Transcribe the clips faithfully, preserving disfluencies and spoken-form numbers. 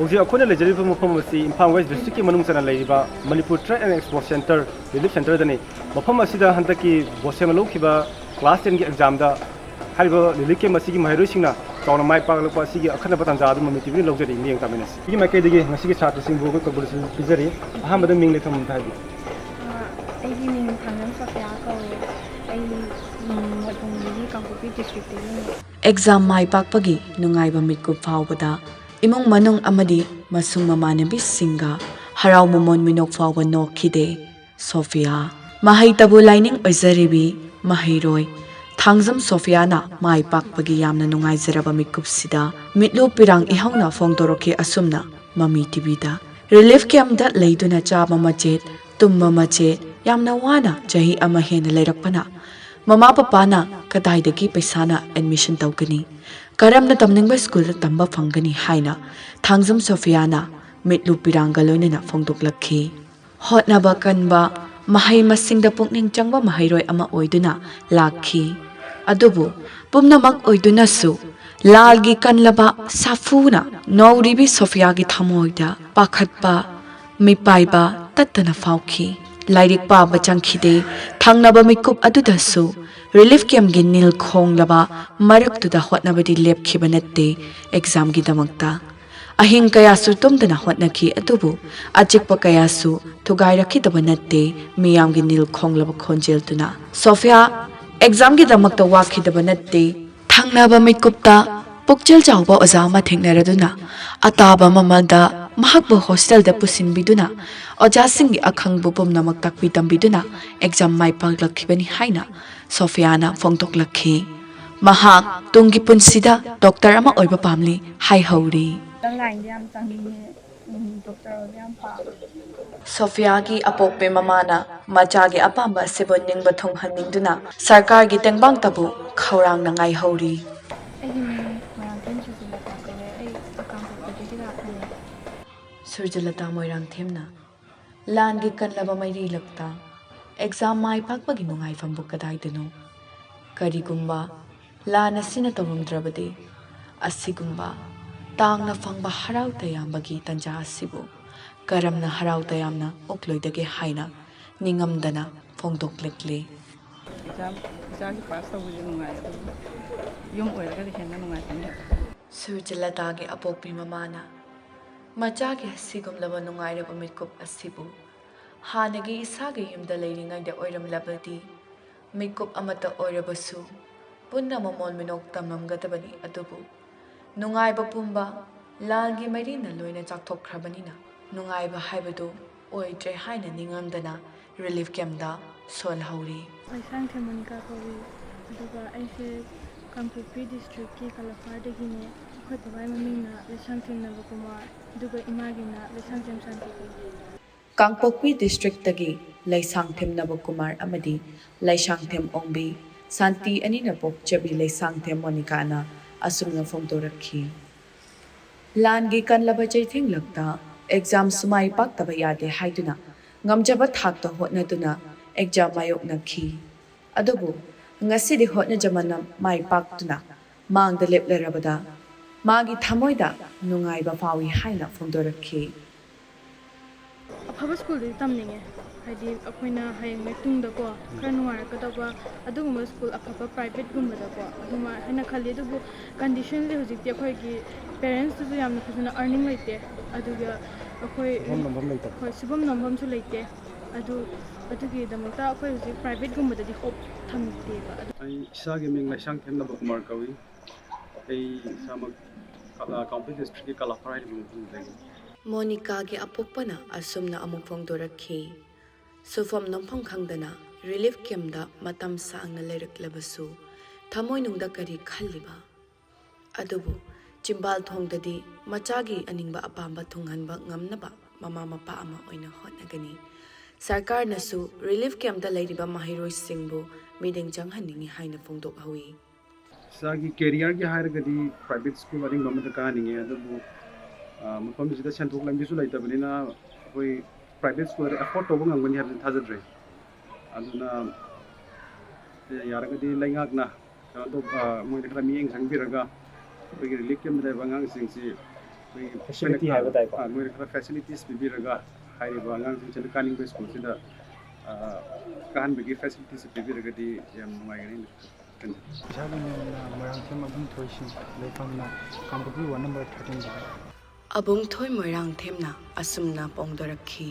ꯍꯧꯖꯤꯛ ꯑꯩꯈꯣꯏꯅ ꯂꯩꯖꯔꯤꯕ ꯃꯐꯝ ꯑꯁꯤ ꯏꯝꯐꯥꯜ ꯋꯦꯁ ꯗꯤꯁꯇ꯭ꯔꯤꯛꯀꯤ ꯃꯅꯨꯡ ꯆꯟꯅ ꯂꯩꯔꯤꯕ Manipur trade and expo centre, relief ꯁꯦꯟꯇꯔꯗꯅꯤ꯫ ꯃꯐꯝ ꯑꯁꯤꯗ ꯍꯟꯗꯛꯀꯤ ꯕꯣꯁꯦꯝꯅ ꯂꯧꯈꯤꯕ ꯀ꯭ꯂꯥꯁ ꯇꯦꯟꯒꯤ ꯑꯦꯛꯖꯥꯝꯗ ꯍꯥꯏꯔꯤꯕ ꯔꯤꯂꯤꯐ ꯀꯦꯝ ꯑꯁꯤꯒꯤ ꯃꯍꯩꯔꯣꯏꯁꯤꯡꯅ ꯆꯥꯎꯅ ꯃꯥꯏ ꯄꯥꯛꯂꯛꯄ ꯑꯁꯤꯒꯤ ꯑꯈꯟꯅꯕ ꯇꯥꯟꯖꯥ ꯑꯗꯨ ꯃꯃꯤ ꯇꯤꯚꯤꯅ ꯂꯧꯖꯔꯤ꯫ ꯃꯤꯠꯌꯦꯡ ꯇꯥꯃꯤꯟꯅꯁꯤ꯫ ꯑꯩꯒꯤ ꯃꯥꯏꯀꯩꯗꯒꯤ ꯉꯁꯤꯒꯤ ꯁꯥꯇ꯭ꯔꯁꯤꯡꯕꯨ ꯑꯩꯈꯣꯏ congratulation ꯄꯤꯖꯔꯤ꯫ ꯑꯍꯥꯟꯕꯗ ꯃꯤꯡ ꯂꯩꯐꯝ ꯑꯝꯇ ꯍꯥꯏꯕꯤꯌꯨ꯫ ꯑꯩꯒꯤ ꯃꯤꯡ ꯊꯥꯡꯖꯝ ꯁꯣꯐꯤꯌꯥ ꯀꯧꯏ꯫ ꯑꯩ ꯃꯣꯠꯕꯨꯡꯗꯒꯤ, ꯀꯥꯡꯄꯣꯛꯄꯤ ꯗꯤꯁꯇ꯭ꯔꯤꯛꯇꯒꯤꯅꯤ꯫ ꯑꯦꯛꯖꯥꯝ ꯃꯥꯏ ꯄꯥꯛꯄꯒꯤ ꯅꯨꯡꯉꯥꯏꯕ ꯃꯤꯠꯀꯨꯞ ꯐꯥꯎꯕꯗ ꯏꯃꯨꯡ ꯃꯅꯨꯡ ꯑꯃꯗꯤ ꯃꯁꯨꯡ ꯃꯃꯥꯟꯅꯕꯤꯁꯤꯡꯒ ꯍꯔꯥꯎ ꯃꯃꯣꯟ ꯃꯤꯅꯣꯛ ꯐꯥꯎꯕ ꯅꯣꯛꯈꯤꯗꯦ꯫ ꯁꯣꯐꯤꯌꯥ ꯃꯍꯩ ꯇꯕꯨ ꯂꯥꯏꯅꯤꯡ ꯑꯣꯏꯖꯔꯤꯕꯤ ꯃꯍꯩꯔꯣꯏ ꯊꯥꯡꯖꯝ ꯁꯣꯐꯤꯌꯥꯅ ꯃꯥꯏ ꯄꯥꯛꯄꯒꯤ ꯌꯥꯝꯅ ꯅꯨꯡꯉꯥꯏꯖꯔꯕ ꯃꯤꯀꯨꯞꯁꯤꯗ ꯃꯤꯠꯂꯨ ꯄꯤꯔꯥꯡ ꯏꯍꯧꯅ ꯐꯣꯡꯗꯣꯔꯛꯈꯤ ꯑꯁꯨꯝꯅ, ꯃꯃꯤ ꯇꯤꯚꯤꯗ꯫ ꯔꯤꯂꯤꯐ ꯀꯦꯝꯗ ꯂꯩꯗꯨꯅ ꯆꯥꯕ ꯃꯆꯦꯠ, ꯇꯨꯝꯕ ꯃꯆꯦꯠ, ꯌꯥꯝꯅ ꯋꯥꯅ ꯆꯍꯤ ꯑꯃ ꯍꯦꯟꯅ ꯂꯩꯔꯛꯄꯅ ꯃꯃꯥ ꯄꯄꯥꯅ ꯀꯗꯥꯏꯗꯒꯤ ꯄꯩꯁꯥꯅ ꯑꯦꯗꯃꯤꯁꯟ ꯇꯧꯒꯅꯤ? ꯀꯔꯝꯅ ꯇꯝꯅꯤꯡꯕ ꯁ꯭ꯀꯨꯜꯗ ꯇꯝꯕ ꯐꯪꯒꯅꯤ ꯍꯥꯏꯅ ꯊꯥꯡꯖꯝ ꯁꯣꯐꯤꯌꯥꯅ ꯃꯤꯠꯂꯨ ꯄꯤꯔꯥꯡꯒ ꯂꯣꯏꯅꯅ ꯐꯣꯡꯗꯣꯛꯂꯛꯈꯤ꯫ ꯍꯣꯠꯅꯕ ꯀꯟꯕ, ꯃꯍꯩ ꯃꯁꯤꯡꯗ ꯄꯨꯛꯅꯤꯡ ꯆꯪꯕ ꯃꯍꯩꯔꯣꯏ ꯑꯃ ꯑꯣꯏꯗꯨꯅ ꯂꯥꯛꯈꯤ꯫ ꯑꯗꯨꯕꯨ ꯄꯨꯝꯅꯃꯛ ꯑꯣꯏꯗꯨꯅꯁꯨ ꯂꯥꯜꯒꯤ ꯀꯟꯂꯕ ꯁꯥꯐꯨꯅ ꯅꯧꯔꯤꯕꯤ ꯁꯣꯐꯤꯌꯥꯒꯤ ꯊꯃꯣꯏꯗ ꯄꯥꯈꯠꯄ, ꯃꯤꯄꯥꯏꯕ ꯇꯠꯇꯅ ꯐꯥꯎꯈꯤ꯫ ꯂꯥꯏꯔꯤꯛ ꯄꯥꯕ ꯆꯪꯈꯤꯗꯦ꯫ ꯊꯪꯅꯕ ꯃꯤꯀꯨꯞ ꯑꯗꯨꯗꯁꯨ ꯔꯤꯂꯤꯐ ꯀꯦꯝꯒꯤ ꯅꯤꯜ ꯈꯣꯡꯂꯕ ꯃꯔꯛꯇꯨꯗ ꯍꯣꯠꯅꯕꯗꯤ ꯂꯦꯞꯈꯤꯕ ꯅꯠꯇꯦ ꯑꯦꯛꯖꯥꯝꯒꯤꯗꯃꯛꯇ꯫ ꯑꯍꯤꯡ ꯀꯌꯥꯁꯨ ꯇꯨꯝꯗꯅ ꯍꯣꯠꯅꯈꯤ, ꯑꯗꯨꯕꯨ ꯑꯆꯤꯛꯄ ꯀꯌꯥꯁꯨ ꯊꯨꯒꯥꯏꯔꯛꯈꯤꯗꯕ ꯅꯠꯇꯦ ꯃꯤꯌꯥꯝꯒꯤ ꯅꯤꯜ ꯈꯣꯡꯂꯕ ꯈꯣꯟꯖꯦꯜꯗꯨꯅ꯫ ꯁꯣꯐꯤꯌꯥ ꯑꯦꯛꯖꯥꯝꯒꯤꯗꯃꯛꯇ ꯋꯥꯈꯤꯗꯕ ꯅꯠꯇꯦ꯫ ꯊꯪꯅꯕ ꯃꯤꯀꯨꯞꯇ ꯄꯨꯛꯆꯦꯜ ꯆꯥꯎꯕ ꯑꯣꯖꯥ ꯑꯃ ꯊꯦꯡꯅꯔꯗꯨꯅ ꯑꯇꯥꯕ ꯃꯃꯜꯗ ꯃꯍꯥꯛꯄꯨ ꯍꯣꯁꯇꯦꯜꯗ ꯄꯨꯁꯤꯟꯕꯤꯗꯨꯅ ꯑꯣꯖꯥꯁꯤꯡꯒꯤ ꯑꯈꯪꯕ ꯄꯨꯝꯅꯃꯛ ꯇꯥꯛꯄꯤ ꯇꯝꯕꯤꯗꯨꯅ ꯑꯦꯛꯖꯥꯝ ꯃꯥꯏ ꯄꯥꯛꯂꯛꯈꯤꯕꯅꯤ ꯍꯥꯏꯅ ꯁꯣꯐꯤꯌꯥꯅ ꯐꯣꯡꯗꯣꯛꯂꯛꯈꯤ꯫ ꯃꯍꯥꯛ ꯇꯨꯡꯒꯤ ꯄꯨꯟꯁꯤꯗ ꯗꯣꯛꯇꯔ ꯑꯃ ꯑꯣꯏꯕ ꯄꯥꯝꯂꯤ ꯍꯥꯏꯍꯧꯔꯤ꯫ ꯂꯥꯏꯟꯗ ꯌꯥꯝ ꯆꯪꯅꯤꯡꯉꯦ꯫ ꯗꯣꯛꯇꯔ ꯑꯣꯏꯕ ꯌꯥꯝ ꯄꯥꯝꯃꯦ꯫ ꯁꯣꯐꯤꯌꯥꯒꯤ ꯑꯄꯣꯛꯄꯤ ꯃꯃꯥꯅ ꯃꯆꯥꯒꯤ ꯑꯄꯥꯝꯕ ꯑꯁꯤꯕꯨ ꯅꯤꯡꯕ ꯊꯨꯡꯍꯟꯅꯤꯡꯗꯨꯅ ꯁꯔꯀꯥꯔꯒꯤ ꯇꯦꯡꯕꯥꯡꯇꯕꯨ ꯈꯧꯔꯥꯡꯅ ꯉꯥꯏꯍꯧꯔꯤ꯫ ꯑꯩꯒꯤ ꯃꯤꯡ ꯃꯣꯏꯔꯥꯡꯊꯦꯝ ꯁꯨꯖꯤꯂꯇꯥ ꯀꯧꯋꯦ꯫ ꯑꯩ ꯀꯥꯡꯄꯣꯛꯄꯤꯗꯒꯤ ꯂꯥꯛꯄꯅꯦ꯫ ꯁꯨꯔꯖꯂꯇꯥ ꯃꯣꯏꯔꯥꯡꯊꯦꯝꯅ ꯂꯥꯟꯒꯤ ꯀꯜꯂꯕ ꯃꯩꯔꯩꯂꯛꯇ ꯑꯦꯛꯖꯥꯝ ꯃꯥꯏ ꯄꯥꯛꯄꯒꯤ ꯅꯨꯡꯉꯥꯏꯐꯝꯕꯨ ꯀꯗꯥꯏꯗꯅꯣ? ꯀꯔꯤꯒꯨꯝꯕ ꯂꯥꯟ ꯑꯁꯤꯅ ꯇꯧꯔꯝꯗ꯭ꯔꯕꯗꯤ ꯑꯁꯤꯒꯨꯝꯕ ꯇꯥꯡꯅ ꯐꯪꯕ ꯍꯔꯥꯎ ꯇꯌꯥꯝꯕꯒꯤ ꯇꯟꯖꯥ ꯑꯁꯤꯕꯨ ꯀꯔꯝꯅ ꯍꯔꯥꯎ ꯇꯌꯥꯝꯅ ꯑꯣꯛꯂꯣꯏꯗꯒꯦ ꯍꯥꯏꯅ ꯅꯤꯡꯉꯝꯗꯅ ꯐꯣꯡꯗꯣꯛꯂꯛꯂꯤ꯫ ꯑꯦꯛꯖꯥꯝ ꯏꯆꯥꯒꯤ ꯄꯥꯁ ꯇꯧꯕꯁꯦ ꯅꯨꯡꯉꯥꯏ, ꯑꯗꯨꯕꯨ ꯌꯨꯝ ꯑꯣꯏꯔꯒꯗꯤ ꯍꯦꯟꯅ ꯅꯨꯡꯉꯥꯏꯒꯅꯤ꯫ ꯁꯨꯔꯖꯂꯇꯥꯒꯤ ꯑꯄꯣꯛꯄꯤ ꯃꯃꯥꯅ ꯃꯆꯥꯒꯤ ꯑꯁꯤꯒꯨꯝꯂꯕ ꯅꯨꯡꯉꯥꯏꯔꯕ ꯃꯤꯠꯀꯨꯞ ꯑꯁꯤꯕꯨ ꯍꯥꯟꯅꯒꯤ ꯏꯁꯥꯒꯤ ꯌꯨꯝꯗ ꯂꯩꯔꯤꯉꯩꯗ ꯑꯣꯏꯔꯝꯂꯕꯗꯤ ꯃꯤꯀꯨꯞ ꯑꯃꯠꯇ ꯑꯣꯏꯔꯕꯁꯨ ꯄꯨꯟꯅ ꯃꯃꯣꯜ ꯃꯤꯅꯣꯛ ꯇꯝꯂꯝꯒꯗꯕꯅꯤ꯫ ꯑꯗꯨꯕꯨ ꯅꯨꯡꯉꯥꯏꯕ ꯄꯨꯝꯕ ꯂꯥꯜꯒꯤ ꯃꯩꯔꯤꯅ ꯂꯣꯏꯅ ꯆꯥꯛꯊꯣꯛꯈ꯭ꯔꯕꯅꯤꯅ ꯅꯨꯡꯉꯥꯏꯕ ꯍꯥꯏꯕꯗꯨ ꯑꯣꯏꯗ꯭ꯔꯦ ꯍꯥꯏꯅ ꯅꯤꯡꯉꯝꯗꯅ ꯔꯤꯂꯤꯐ ꯀꯦꯝꯗ ꯁꯣꯜꯍꯧꯔꯤ꯫ ꯂꯩꯁꯥꯡꯊꯦꯝ ꯃꯣꯅꯤꯀꯥ ꯀꯧꯏ꯫ ꯑꯗꯨꯒ ꯑꯩꯁꯦ ꯀꯥꯡꯄꯣꯛꯄꯤ ꯗꯤꯁꯇ꯭ꯔꯤꯛꯀꯤ ꯀꯂꯐꯥꯔꯗꯒꯤꯅꯦ꯫ ꯑꯩꯈꯣꯏ ꯕꯕꯥꯒꯤ ꯃꯃꯤꯡꯅ ꯂꯩꯁꯥꯡꯊꯦꯝ ꯅꯕꯀꯨꯃꯥꯔ, ꯑꯗꯨꯒ ꯏꯃꯥꯒꯤꯅ ꯂꯩꯁꯥꯡꯊꯦꯝ ꯁꯥꯟꯇꯤ ꯀꯧꯏ꯫ ꯀꯥꯡꯄꯣꯛꯄꯤ ꯗꯤꯁꯇ꯭ꯔꯤꯛꯇꯒꯤ ꯂꯩꯁꯥꯡꯊꯦꯝ ꯅꯕꯀꯨꯃꯥꯔ ꯑꯃꯗꯤ ꯂꯩꯁꯥꯡꯊꯦꯝ ꯑꯣꯡꯕꯤ ꯁꯥꯟꯇꯤ ꯑꯅꯤꯅ ꯄꯣꯛꯆꯕꯤ ꯂꯩꯁꯥꯡꯊꯦꯝ ꯃꯣꯅꯤꯀꯥꯅ ꯑꯁꯨꯝꯅ ꯐꯣꯡꯗꯣꯔꯛꯈꯤ꯫ ꯂꯥꯟꯒꯤ ꯀꯜꯂꯕ ꯆꯩꯊꯦꯡꯂꯛꯇ ꯑꯦꯛꯖꯥꯝꯁꯨ ꯃꯥꯏ ꯄꯥꯛꯇꯕ ꯌꯥꯗꯦ ꯍꯥꯏꯗꯨꯅ ꯉꯝꯖꯕ ꯊꯥꯛꯇ ꯍꯣꯠꯅꯗꯨꯅ ꯑꯦꯛꯖꯥꯝ ꯃꯥꯌꯣꯛꯅꯈꯤ꯫ ꯑꯗꯨꯕꯨ ꯉꯁꯤꯗꯤ ꯍꯣꯠꯅꯖꯃꯟꯅ ꯃꯥꯏ ꯄꯥꯛꯇꯨꯅ ꯃꯥꯡꯗ ꯂꯦꯞꯂꯔꯕꯗ ꯃꯥꯒꯤ ꯊꯃꯣꯏꯗ ꯅꯨꯡꯉꯥꯏꯕ ꯐꯥꯎꯏ ꯍꯥꯏꯅ ꯐꯣꯡꯗꯣꯔꯛꯈꯤ꯫ ꯑꯐꯕ ꯁ꯭ꯀꯨꯜꯗꯗꯤ ꯇꯝꯅꯤꯡꯉꯦ, ꯍꯥꯏꯗꯤ ꯑꯩꯈꯣꯏꯅ ꯍꯌꯦꯡꯋꯥꯏ ꯇꯨꯡꯗꯀꯣ ꯈꯔ ꯅꯨꯡꯉꯥꯏꯔꯛꯀꯗꯕ ꯑꯗꯨꯒꯨꯝꯕ ꯁ꯭ꯀꯨꯜ ꯑꯐꯕ ꯄ꯭ꯔꯥꯏꯚꯦꯠꯀꯨꯝꯕꯗꯀꯣ ꯑꯗꯨꯃꯥꯏꯅ ꯈꯜꯂꯤ꯫ ꯑꯗꯨꯕꯨ ꯀꯟꯗꯤꯁꯟꯁꯦ ꯍꯧꯖꯤꯛꯇꯤ ꯑꯩꯈꯣꯏꯒꯤ ꯄꯦꯔꯦꯟꯁꯇꯨꯁꯨ ꯌꯥꯝꯅ ꯐꯖꯅ ꯑꯔꯅꯤꯡ ꯂꯩꯇꯦ, ꯑꯗꯨꯒ ꯑꯩꯈꯣꯏ ꯁꯨꯐꯝ ꯅꯣꯝꯐꯝ ꯂꯩꯇꯕ꯫ ꯍꯣꯏ, ꯁꯨꯐꯝ ꯅꯣꯝꯐꯝꯁꯨ ꯂꯩꯇꯦ꯫ ꯑꯗꯨ ꯑꯗꯨꯒꯤꯗꯃꯛꯇ ꯑꯩꯈꯣꯏ ꯍꯧꯖꯤꯛ ꯄ꯭ꯔꯥꯏꯚꯦꯠꯀꯨꯝꯕꯗꯗꯤ ꯍꯣꯞ ꯊꯝꯗꯦꯕ꯫ ꯑꯗꯨ ꯑꯩ ꯏꯁꯥꯒꯤ ꯃꯤꯡ ꯂꯩꯁꯥꯡꯊꯦꯝ ꯅꯕꯀꯨꯃꯥꯔ ꯀꯧꯏ꯫ ꯑꯩ ꯏꯁꯥꯃꯛ ꯀꯪꯂꯥ ꯀꯥꯡꯄꯣꯛꯄꯤ ꯗꯤꯁꯇ꯭ꯔꯤꯛꯀꯤ ꯀꯪꯂꯥ ꯐꯔꯥꯏ ꯍꯥꯏꯔꯤꯕ ꯃꯐꯝꯗꯒꯤ꯫ ꯃꯣꯅꯤꯀꯥꯒꯤ ꯑꯄꯣꯛꯄꯅ ꯑꯁꯨꯝꯅ ꯑꯃꯨꯛ ꯐꯣꯡꯗꯣꯔꯛꯈꯤ꯫ ꯁꯨꯐꯝ ꯅꯣꯝꯐꯝ ꯈꯪꯗꯅ ꯔꯤꯂꯤꯐ ꯀꯦꯝꯗ ꯃꯇꯝ ꯁꯥꯡꯅ ꯂꯩꯔꯛꯂꯕꯁꯨ ꯊꯃꯣꯏꯅꯨꯡꯗ ꯀꯔꯤ ꯈꯜꯂꯤꯕ? ꯑꯗꯨꯕꯨ ꯆꯤꯝꯕꯥꯜ ꯊꯣꯡꯗꯗꯤ ꯃꯆꯥꯒꯤ ꯑꯅꯤꯡꯕ ꯑꯄꯥꯝꯕ ꯊꯨꯡꯍꯟꯕ ꯉꯝꯅꯕ ꯃꯃꯥ ꯃꯄꯥ ꯑꯃ ꯑꯣꯏꯅ ꯍꯣꯠꯅꯒꯅꯤ꯫ ꯁꯔꯀꯥꯔꯅꯁꯨ ꯔꯤꯂꯤꯐ ꯀꯦꯝꯗ ꯂꯩꯔꯤꯕ ꯃꯍꯩꯔꯣꯏꯁꯤꯡꯕꯨ ꯃꯤꯠꯌꯦꯡ ꯆꯪꯍꯟꯅꯤꯡꯏ ꯍꯥꯏꯅ ꯐꯣꯡꯗꯣꯛꯍꯧꯏ꯫ ꯏꯁꯥꯒꯤ ꯀꯦꯔꯤꯌꯔꯒꯤ ꯍꯥꯏꯔꯒꯗꯤ ꯄ꯭ꯔꯥꯏꯚꯦꯠ ꯁ꯭ꯀꯨꯜ ꯑꯔꯤꯡꯕ ꯑꯃꯗ ꯀꯥꯍꯟꯅꯤꯡꯉꯦ, ꯑꯗꯨꯕꯨ ꯃꯐꯝꯁꯤꯗ ꯁꯦꯟꯊꯣꯛ ꯂꯝꯕꯤꯁꯨ ꯂꯩꯇꯕꯅꯤꯅ ꯑꯩꯈꯣꯏ ꯄ꯭ꯔꯥꯏꯚꯦꯠ ꯁ꯭ꯀꯨꯜꯗ ꯑꯦꯐꯣꯔꯠ ꯇꯧꯕ ꯉꯝꯒꯅꯤ ꯍꯥꯏꯕꯁꯤ ꯊꯥꯖꯗ꯭ꯔꯦ꯫ ꯑꯗꯨꯅ ꯌꯥꯔꯒꯗꯤ ꯂꯩꯉꯥꯛꯅ ꯀꯩꯅꯣ ꯇꯧ, ꯃꯣꯏꯗ ꯈꯔ ꯃꯤꯠꯌꯦꯡ ꯆꯪꯕꯤꯔꯒ ꯑꯩꯈꯣꯏꯒꯤ ꯔꯤꯂꯤꯐ ꯀꯦꯝꯞꯇ ꯂꯩꯕ ꯑꯉꯥꯡꯁꯤꯡꯁꯤ ꯑꯩꯈꯣꯏꯒꯤ Facility ꯍꯥꯏꯕ ꯇꯥꯏꯀꯣ꯫ ꯑ, ꯃꯣꯏꯅ ꯈꯔ ꯐꯦꯁꯤꯂꯤꯇꯤꯁ ꯄꯤꯕꯤꯔꯒ ꯍꯥꯏꯔꯤꯕ ꯑꯉꯥꯡꯁꯤꯡꯁꯤꯅ ꯀꯥꯅꯤꯡꯕ ꯁ꯭ꯀꯨꯜꯁꯤꯗ, ꯑ, ꯀꯥꯍꯟꯕꯒꯤ ꯐꯦꯁꯤꯂꯤꯇꯤꯁ ꯄꯤꯕꯤꯔꯒꯗꯤ ꯌꯥꯝ ꯅꯨꯡꯉꯥꯏꯒꯅꯤ ꯈꯟꯖꯩ꯫ ꯏꯁꯥꯒꯤ ꯃꯤꯡꯅ ꯃꯣꯏꯔꯥꯡꯊꯦꯝ ꯑꯕꯨꯡꯊꯣꯏ ꯁꯤꯡ, ꯂꯩꯐꯝꯅ ꯀꯥꯡꯄꯣꯛꯄꯤ ꯋꯥꯔꯗ ꯅꯝꯕꯔ ꯊꯥꯔꯇꯤꯟꯗꯒꯤ꯫ ꯑꯕꯨꯡꯊꯣꯏ ꯃꯣꯏꯔꯥꯡꯊꯦꯝꯅ ꯑꯁꯨꯝꯅ ꯐꯣꯡꯗꯣꯔꯛꯈꯤ꯫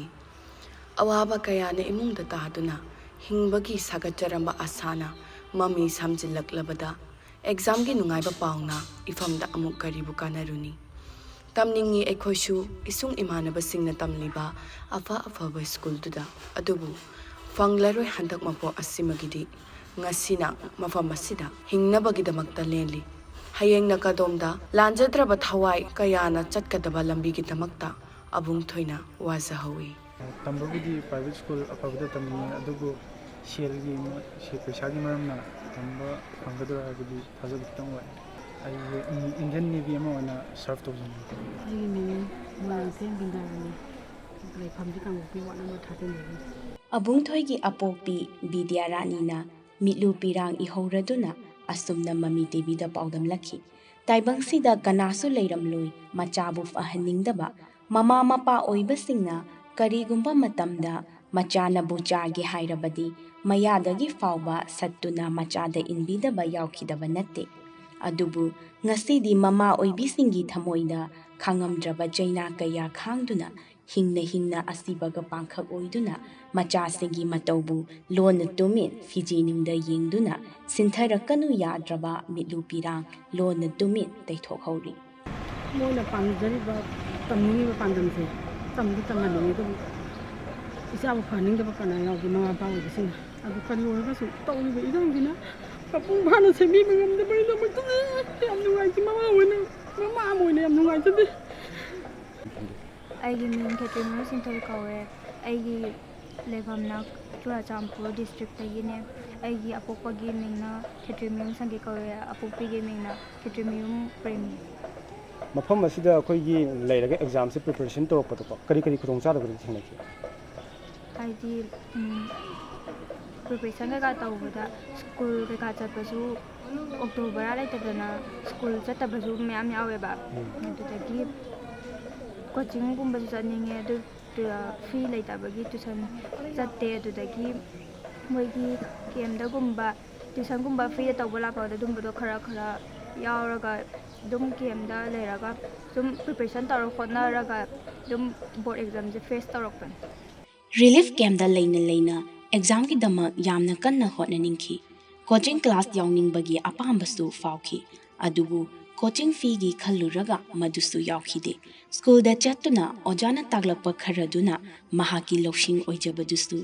ꯑꯋꯥꯕ ꯀꯌꯥꯅ ꯏꯃꯨꯡꯗ ꯇꯥꯗꯨꯅ ꯍꯤꯡꯕꯒꯤ ꯁꯥꯒꯠꯆꯔꯝꯕ ꯑꯁꯥꯅ ꯃꯃꯤ ꯁꯥꯝꯖꯤꯜꯂꯛꯂꯕꯗ ꯑꯦꯛꯖꯥꯝꯒꯤ ꯅꯨꯡꯉꯥꯏꯕ ꯄꯥꯎꯅ ꯏꯐꯝꯗ ꯑꯃꯨꯛ ꯀꯔꯤꯕꯨ ꯀꯥꯟꯅꯔꯨꯅꯤ? ꯇꯝꯅꯤꯡꯉꯤ ꯑꯩꯈꯣꯏꯁꯨ ꯏꯁꯨꯡ ꯏꯃꯥꯟꯅꯕꯁꯤꯡꯅ ꯇꯝꯂꯤꯕ ꯑꯐ ꯑꯐꯕ ꯁ꯭ꯀꯨꯜꯗꯨꯗ, ꯑꯗꯨꯕꯨ ꯐꯪꯂꯔꯣꯏ ꯍꯟꯗꯛ ꯃꯄꯣꯛ ꯑꯁꯤꯃꯒꯤꯗꯤ꯫ ꯉꯁꯤꯅ ꯃꯐꯝ ꯑꯁꯤꯗ ꯍꯤꯡꯅꯕꯒꯤꯗꯃꯛꯇ ꯂꯦꯜꯂꯤ꯫ ꯍꯌꯦꯡꯅ ꯀꯗꯣꯝꯗ ꯂꯥꯟꯖꯗ꯭ꯔꯕ ꯊꯋꯥꯏ ꯀꯌꯥꯅ ꯆꯠꯀꯗꯕ ꯂꯝꯕꯤꯒꯤꯗꯃꯛꯇ ꯑꯕꯨꯡꯊꯣꯏꯅ ꯋꯥꯖꯍꯧꯏ꯫ ꯇꯝꯕꯕꯨꯗꯤ ꯄ꯭ꯔꯥꯏꯚꯦꯠ ꯁ꯭ꯀꯨꯜ ꯑꯐꯕꯗ ꯇꯝꯅꯤꯡꯉꯤ, ꯑꯗꯨꯕꯨ ꯁꯦꯜꯒꯤ ꯃ-, ꯁꯦ-, ꯄꯩꯁꯥꯒꯤ ꯃꯔꯝꯅ ꯇꯝꯕ ꯐꯪꯒꯗ꯭ꯔꯥ ꯍꯥꯏꯕꯗꯤ ꯊꯥꯖꯕ ꯈꯤꯇꯪ ꯋꯥꯠꯂꯤ꯫ ꯑꯩꯁꯦ ꯏꯟ-, ꯏꯟꯗꯤꯌꯟ ꯅꯦꯚꯤ ꯑꯃ ꯑꯣꯏꯅ ꯁꯔꯚ ꯇꯧꯖꯅꯤꯡꯉꯤ꯫ ꯑꯩꯒꯤ ꯃꯤꯡ ꯃꯣꯏꯔꯥꯡꯊꯦꯝ ꯕꯤꯟꯗ꯭ꯌꯥꯔꯥꯅꯤ, ꯂꯩꯐꯝꯗꯤ ꯀꯥꯡꯄꯣꯛꯄꯤ ꯋꯥꯔꯗ ꯅꯝꯕꯔ ꯊꯥꯔꯇꯤꯟꯗꯒꯤꯅꯤ꯫ ꯑꯕꯨꯡꯊꯣꯏꯒꯤ ꯑꯄꯣꯛꯄꯤ ꯕꯤꯗ꯭ꯌꯥꯔꯥꯅꯤꯅ ꯃꯤꯠꯂꯨ ꯄꯤꯔꯥꯡ ꯏꯍꯧꯔꯗꯨꯅ ꯑꯁꯨꯝꯅ ꯃꯃꯤ ꯇꯤꯚꯤꯗ ꯄꯥꯎꯗꯝꯂꯛꯈꯤ꯫ ꯇꯥꯏꯕꯪꯁꯤꯗ ꯀꯅꯥꯁꯨ ꯂꯩꯔꯝꯂꯣꯏ ꯃꯆꯥꯕꯨ ꯐꯍꯟꯅꯤꯡꯗꯕ꯫ ꯃꯃꯥ ꯃꯄꯥ ꯑꯣꯏꯕꯁꯤꯡꯅ ꯀꯔꯤꯒꯨꯝꯕ ꯃꯇꯝꯗ ꯃꯆꯥꯅꯕꯨ ꯆꯥꯒꯦ ꯍꯥꯏꯔꯕꯗꯤ ꯃꯌꯥꯗꯒꯤ ꯐꯥꯎꯕ ꯁꯠꯇꯨꯅ ꯃꯆꯥꯗ ꯏꯟꯕꯤꯗꯕ ꯌꯥꯎꯈꯤꯗꯕ ꯅꯠꯇꯦ꯫ ꯑꯗꯨꯕꯨ ꯉꯁꯤꯗꯤ ꯃꯃꯥ ꯑꯣꯏꯕꯤꯁꯤꯡꯒꯤ ꯊꯃꯣꯏꯗ ꯈꯥꯡꯉꯝꯗ꯭ꯔꯕ ꯆꯩꯅꯥ ꯀꯌꯥ ꯈꯥꯡꯗꯨꯅ ꯍꯤꯡꯅ ꯍꯤꯡꯅ ꯑꯁꯤꯕꯒ ꯄꯥꯡꯈꯛ ꯑꯣꯏꯗꯨꯅ ꯃꯆꯥꯁꯤꯡꯒꯤ ꯃꯇꯧꯕꯨ ꯂꯣꯟꯅ ꯇꯨꯃꯤꯟ ꯐꯤꯖꯤ ꯅꯨꯡꯗ ꯌꯦꯡꯗꯨꯅ ꯁꯤꯟꯊꯔꯛꯀꯅꯨ ꯌꯥꯗ꯭ꯔꯕ ꯃꯤꯠꯂꯨ ꯄꯤꯔꯥꯡ ꯂꯣꯟꯅ ꯇꯨꯃꯤꯟ ꯇꯩꯊꯣꯛꯍꯧꯔꯤ꯫ ꯃꯣꯏꯅ ꯄꯥꯝꯖꯔꯤꯕ, ꯇꯝꯅꯤꯡꯉꯤꯕ ꯄꯥꯟꯗꯝꯁꯦ ꯇꯝꯗꯤ ꯇꯝꯍꯟꯅꯤꯡꯉꯤ, ꯑꯗꯨꯕꯨ ꯏꯆꯥꯕꯨ ꯐꯍꯟꯅꯤꯡꯗꯕ ꯀꯅꯥ ꯌꯥꯎꯒꯦ? ꯃꯃꯥ ꯃꯄꯥ ꯑꯣꯏꯕꯁꯤꯡꯅ꯫ ꯑꯗꯨ ꯀꯔꯤ ꯑꯣꯏꯔꯒꯁꯨ ꯇꯧꯔꯤꯕ ꯏꯔꯥꯡꯁꯤꯅ ꯃꯄꯨꯡ ꯐꯥꯅ ꯁꯦꯝꯕꯤꯕ ꯉꯝꯗꯕꯒꯤꯗꯃꯛꯇꯅꯦ꯫ ꯌꯥꯝ ꯅꯨꯡꯉꯥꯏꯇꯦ, ꯃꯃꯥ ꯑꯣꯏꯅ, ꯃꯃꯥ ꯑꯃ ꯑꯣꯏꯅ ꯌꯥꯝ ꯅꯨꯡꯉꯥꯏꯖꯗꯦ꯫ ꯑꯩꯒꯤ ꯃꯤꯡ ꯈꯦꯇ꯭ꯔꯤꯃꯌꯨꯝ ꯁꯤꯡꯊꯣꯏ ꯀꯧꯋꯦ꯫ ꯑꯩꯒꯤ ꯂꯩꯐꯝꯅ ꯆꯨꯔꯥꯆꯥꯟꯄꯨꯔ ꯗꯤꯁꯇ꯭ꯔꯤꯛꯇꯒꯤꯅꯦ꯫ ꯑꯩꯒꯤ ꯑꯄꯣꯛꯄꯒꯤ ꯃꯤꯡꯅ ꯈꯦꯇ꯭ꯔꯤꯃꯌꯨꯝ ꯁꯪꯒꯤ ꯀꯧꯋꯦ, ꯑꯄꯣꯛꯄꯤꯒꯤ ꯃꯤꯡꯅ ꯈꯦꯇ꯭ꯔꯤꯃꯌꯨꯝ ꯄ꯭ꯔꯦꯝꯃꯤ꯫ ꯃꯐꯝ ꯑꯁꯤꯗ ꯑꯩꯈꯣꯏꯒꯤ ꯂꯩꯔꯒ ꯑꯦꯛꯖꯥꯝꯁꯦ ꯄ꯭ꯔꯤꯄꯦꯔꯦꯁꯟ ꯇꯧꯔꯛꯄꯗꯀꯣ ꯀꯔꯤ ꯀꯔꯤ ꯈꯨꯗꯣꯡꯆꯥꯗꯕꯗꯤ ꯊꯦꯡꯅꯈꯤ? ꯍꯥꯏꯗꯤ, ꯎꯝ, ꯄ꯭ꯔꯤꯄꯦꯔꯦꯁꯟ ꯀꯩꯀꯥ ꯇꯧꯕꯗ ꯁ꯭ꯀꯨꯜ ꯀꯩꯀꯥ ꯆꯠꯄꯁꯨ ꯑꯣꯇꯣ ꯚꯔꯥ ꯂꯩꯇꯗꯅ ꯁ꯭ꯀꯨꯜ ꯆꯠꯇꯕꯁꯨ ꯃꯌꯥꯝ ꯌꯥꯎꯋꯦꯕ꯫ ꯑꯗꯨꯗꯒꯤ ꯀꯣꯆꯤꯡꯒꯨꯝꯕꯁꯨ ꯆꯠꯅꯤꯡꯉꯦ, ꯑꯗꯨ ꯐꯤ ꯂꯩꯇꯕꯒꯤ ꯇ꯭ꯌꯨꯁꯟ ꯆꯠꯇꯦ꯫ ꯑꯗꯨꯗꯒꯤ ꯃꯣꯏꯒꯤ ꯀꯦꯝꯗꯒꯨꯝꯕ ꯇ꯭ꯌꯨꯁꯟꯒꯨꯝꯕ ꯐ꯭ꯔꯤꯗ ꯇꯧꯕ ꯂꯥꯛꯄꯗ ꯑꯗꯨꯝꯕꯗꯣ ꯈꯔ ꯈꯔ ꯌꯥꯎꯔꯒ ꯑꯗꯨꯝ ꯀꯦꯝꯗ ꯂꯩꯔꯒ ꯑꯗꯨꯝ ꯄ꯭ꯔꯤꯄꯦꯔꯦꯁꯟ ꯇꯧꯔ ꯍꯣꯠꯅꯔꯒ ꯑꯗꯨꯝ ꯕꯣꯔꯗ ꯑꯦꯛꯖꯥꯝꯁꯦ ꯐꯦꯁ ꯇꯧꯔꯛꯄꯅꯤ꯫ ꯔꯤꯂꯤꯐ ꯀꯦꯝꯗ ꯂꯩꯅ ꯂꯩꯅ ꯑꯦꯛꯖꯥꯝꯒꯤꯗꯃꯛ ꯌꯥꯝꯅ ꯀꯟꯅ ꯍꯣꯠꯅꯅꯤꯡꯈꯤ꯫ ꯀꯣꯆꯤꯡ ꯀ꯭ꯂꯥꯁ ꯌꯥꯎꯅꯤꯡꯕꯒꯤ ꯑꯄꯥꯝꯕꯁꯨ ꯐꯥꯎꯈꯤ꯫ ꯑꯗꯨꯕꯨ ꯀꯣꯆꯤꯡ ꯐꯤꯒꯤ ꯈꯜꯂꯨꯔꯒ ꯃꯗꯨꯁꯨ ꯌꯥꯎꯈꯤꯗꯦ꯫ ꯁ꯭ꯀꯨꯜꯗ ꯆꯠꯇꯨꯅ ꯑꯣꯖꯥꯅ ꯇꯥꯛꯂꯛꯄ ꯈꯔꯗꯨꯅ ꯃꯍꯥꯛꯀꯤ ꯂꯧꯁꯤꯡ ꯑꯣꯏꯖꯕꯗꯨꯁꯨ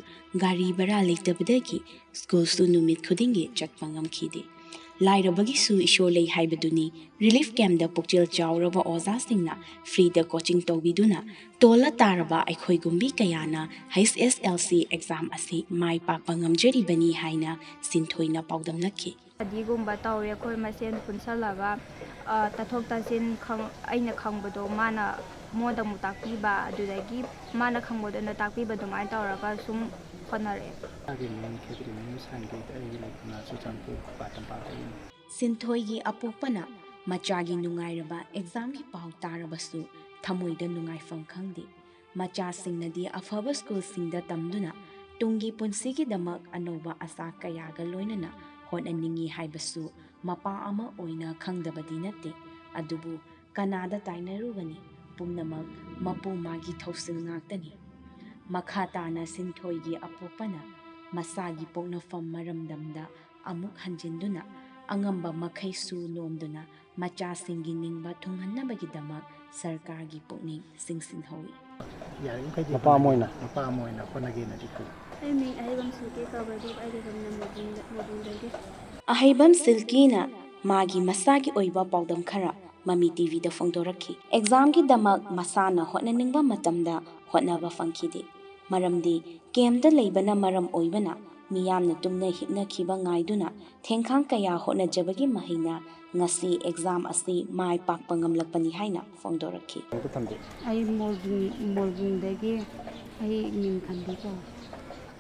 ꯒꯥꯔꯤ ꯚꯔꯥ ꯂꯩꯇꯕꯗꯒꯤ ꯁ꯭ꯀꯨꯜꯁꯨ ꯅꯨꯃꯤꯠ ꯈꯨꯗꯤꯡꯒꯤ ꯆꯠꯄ ꯉꯝꯈꯤꯗꯦ꯫ ꯂꯥꯏꯔꯕꯒꯤꯁꯨ ꯏꯁꯣꯔ ꯂꯩ ꯍꯥꯏꯕꯗꯨꯅꯤ꯫ ꯔꯤꯂꯤꯐ ꯀꯦꯝꯗ ꯄꯨꯛꯆꯦꯜ ꯆꯥꯎꯔꯕ ꯑꯣꯖꯥꯁꯤꯡꯅ ꯐ꯭ꯔꯤꯗ ꯀꯣꯆꯤꯡ ꯇꯧꯕꯤꯗꯨꯅ ꯇꯣꯜꯂ ꯇꯥꯔꯕ ꯑꯩꯈꯣꯏꯒꯨꯝꯕꯤ ꯀꯌꯥꯅ ꯍꯩꯆ ꯑꯦꯁ ꯑꯦꯜ ꯁꯤ ꯑꯦꯛꯖꯥꯝ ꯑꯁꯤ ꯃꯥꯏ ꯄꯥꯛꯄ ꯉꯝꯖꯔꯤꯕꯅꯤ ꯍꯥꯏꯅ ꯁꯤꯟꯊꯣꯏꯅ ꯄꯥꯎꯗꯝꯂꯛꯈꯤ꯫ ꯁ꯭ꯇꯗꯤꯒꯨꯝꯕ ꯇꯧꯔꯦ ꯑꯩꯈꯣꯏ ꯃꯁꯦꯟ ꯄꯨꯟꯁꯜꯂꯒ, ꯑ, ꯇꯥꯊꯣꯛ ꯇꯥꯁꯤꯟ ꯈꯪ-, ꯑꯩꯅ ꯈꯪꯕꯗꯣ ꯃꯥꯅ ꯃꯉꯣꯟꯗ ꯑꯃꯨꯛ ꯇꯥꯛꯄꯤꯕ, ꯑꯗꯨꯗꯒꯤ ꯃꯥꯅ ꯈꯪꯕꯗꯣ ꯑꯩꯅ ꯇꯥꯛꯄꯤꯕ, ꯑꯗꯨꯃꯥꯏꯅ ꯇꯧꯔꯒ ꯁꯨꯝ ꯍꯣꯠꯅꯔꯛꯑꯦ꯫ ꯃꯁꯥꯒꯤ ꯃꯤꯡ ꯈꯦꯇ꯭ꯔꯤꯃꯌꯨꯝ ꯁꯥꯟꯇꯤ, ꯑꯩꯒꯤ ꯂꯩꯐꯝꯅ ꯆꯨꯔꯆꯥꯟꯄꯨꯔ ꯈꯨꯄꯥ ꯇꯝꯄꯥꯛꯇꯒꯤꯅꯤ꯫ ꯁꯤꯟꯊꯣꯏꯒꯤ ꯑꯄꯣꯛꯄꯅ ꯃꯆꯥꯒꯤ ꯅꯨꯡꯉꯥꯏꯔꯕ ꯑꯦꯛꯖꯥꯝꯒꯤ ꯄꯥꯎ ꯇꯥꯔꯕꯁꯨ ꯊꯃꯣꯏꯗ ꯅꯨꯡꯉꯥꯏꯐꯝ ꯈꯪꯗꯦ꯫ ꯃꯆꯥꯁꯤꯡꯅꯗꯤ ꯑꯐꯕ ꯁ꯭ꯀꯨꯜꯁꯤꯡꯗ ꯇꯝꯗꯨꯅ ꯇꯨꯡꯒꯤ ꯄꯨꯟꯁꯤꯒꯤꯗꯃꯛ ꯑꯅꯧꯕ ꯑꯁꯥ ꯀꯌꯥꯒ ꯂꯣꯏꯅꯅ ꯍꯣꯠꯅꯅꯤꯡꯏ ꯍꯥꯏꯕꯁꯨ ꯃꯄꯥ ꯑꯃ ꯑꯣꯏꯅ ꯈꯪꯗꯕꯗꯤ ꯅꯠꯇꯦ꯫ ꯑꯗꯨꯕꯨ ꯀꯅꯥꯗ ꯇꯥꯏꯅꯔꯨꯒꯅꯤ? ꯄꯨꯝꯅꯃꯛ ꯃꯄꯨ ꯃꯥꯒꯤ ꯊꯧꯁꯤꯜ ꯉꯥꯛꯇꯅꯤ꯫ ꯃꯈꯥ ꯇꯥꯅ ꯁꯤꯟꯊꯣꯏꯒꯤ ꯑꯄꯣꯛꯄꯅ ꯃꯁꯥꯒꯤ ꯄꯣꯛꯅꯐꯝ ꯃꯔꯝꯗꯝꯗ ꯑꯃꯨꯛ ꯍꯟꯖꯤꯟꯗꯨꯅ ꯑꯉꯝꯕ ꯃꯈꯩꯁꯨ ꯅꯣꯝꯗꯨꯅ ꯃꯆꯥꯁꯤꯡꯒꯤ ꯅꯤꯡꯕ ꯊꯨꯡꯍꯟꯅꯕꯒꯤꯗꯃꯛ ꯁꯔꯀꯥꯔꯒꯤ ꯄꯨꯛꯅꯤꯡ ꯆꯤꯡꯁꯤꯟꯍꯧꯏ꯫ ꯌꯥꯔꯤꯕꯃꯈꯩꯗꯤ ꯃꯄꯥ ꯑꯃ ꯑꯣꯏꯅ꯫ ꯃꯄꯥ ꯑꯃ ꯑꯣꯏꯅ ꯍꯣꯠꯅꯒꯦꯅꯗꯤ ꯈꯜꯂꯤ꯫ ꯑꯩ ꯃꯤꯡ ꯑꯍꯩꯕꯝ ꯁꯤꯜꯀꯤ ꯀꯧꯋꯦ, ꯑꯗꯨꯒ ꯑꯩ ꯂꯩꯐꯝꯅ ꯃꯣꯗꯨꯡꯗ-, ꯃꯣꯗꯨꯡꯗꯒꯤ꯫ ꯑꯍꯩꯕꯝ ꯁꯤꯜꯀꯤꯅ ꯃꯥꯒꯤ ꯃꯁꯥꯒꯤ ꯑꯣꯏꯕ ꯄꯥꯎꯗꯝ ꯈꯔ ꯃꯃꯤ ꯇꯤꯚꯤꯗ ꯐꯣꯡꯗꯣꯔꯛꯈꯤ꯫ ꯑꯦꯛꯖꯥꯝꯒꯤꯗꯃꯛ ꯃꯁꯥꯅ ꯍꯣꯠꯅꯅꯤꯡꯕ ꯃꯇꯝꯗ ꯍꯣꯠꯅꯕ ꯐꯪꯈꯤꯗꯦ꯫ ꯃꯔꯝꯗꯤ ꯀꯦꯝꯗ ꯂꯩꯕꯅ ꯃꯔꯝ ꯑꯣꯏꯕꯅ ꯃꯤꯌꯥꯝꯅ ꯇꯨꯝꯅ ꯍꯤꯞꯅꯈꯤꯕ ꯉꯥꯏꯗꯨꯅ ꯊꯦꯡꯈꯥꯡ ꯀꯌꯥ ꯍꯣꯠꯅꯖꯕꯒꯤ ꯃꯍꯩꯅ ꯉꯁꯤ ꯑꯦꯛꯖꯥꯝ ꯑꯁꯤ ꯃꯥꯏ ꯄꯥꯛꯄ ꯉꯝꯂꯛꯄꯅꯤ ꯍꯥꯏꯅ ꯐꯣꯡꯗꯣꯔꯛꯈꯤ꯫ ꯑꯃꯨꯛꯀ ꯊꯝꯖꯩ꯫ ꯑꯩ ꯃꯣꯜꯕꯨꯡ ꯃꯣꯜꯕꯨꯡꯗꯒꯤ꯫ ꯑꯩ ꯃꯤꯡ ꯈꯟꯕꯤ ꯀꯧꯏ꯫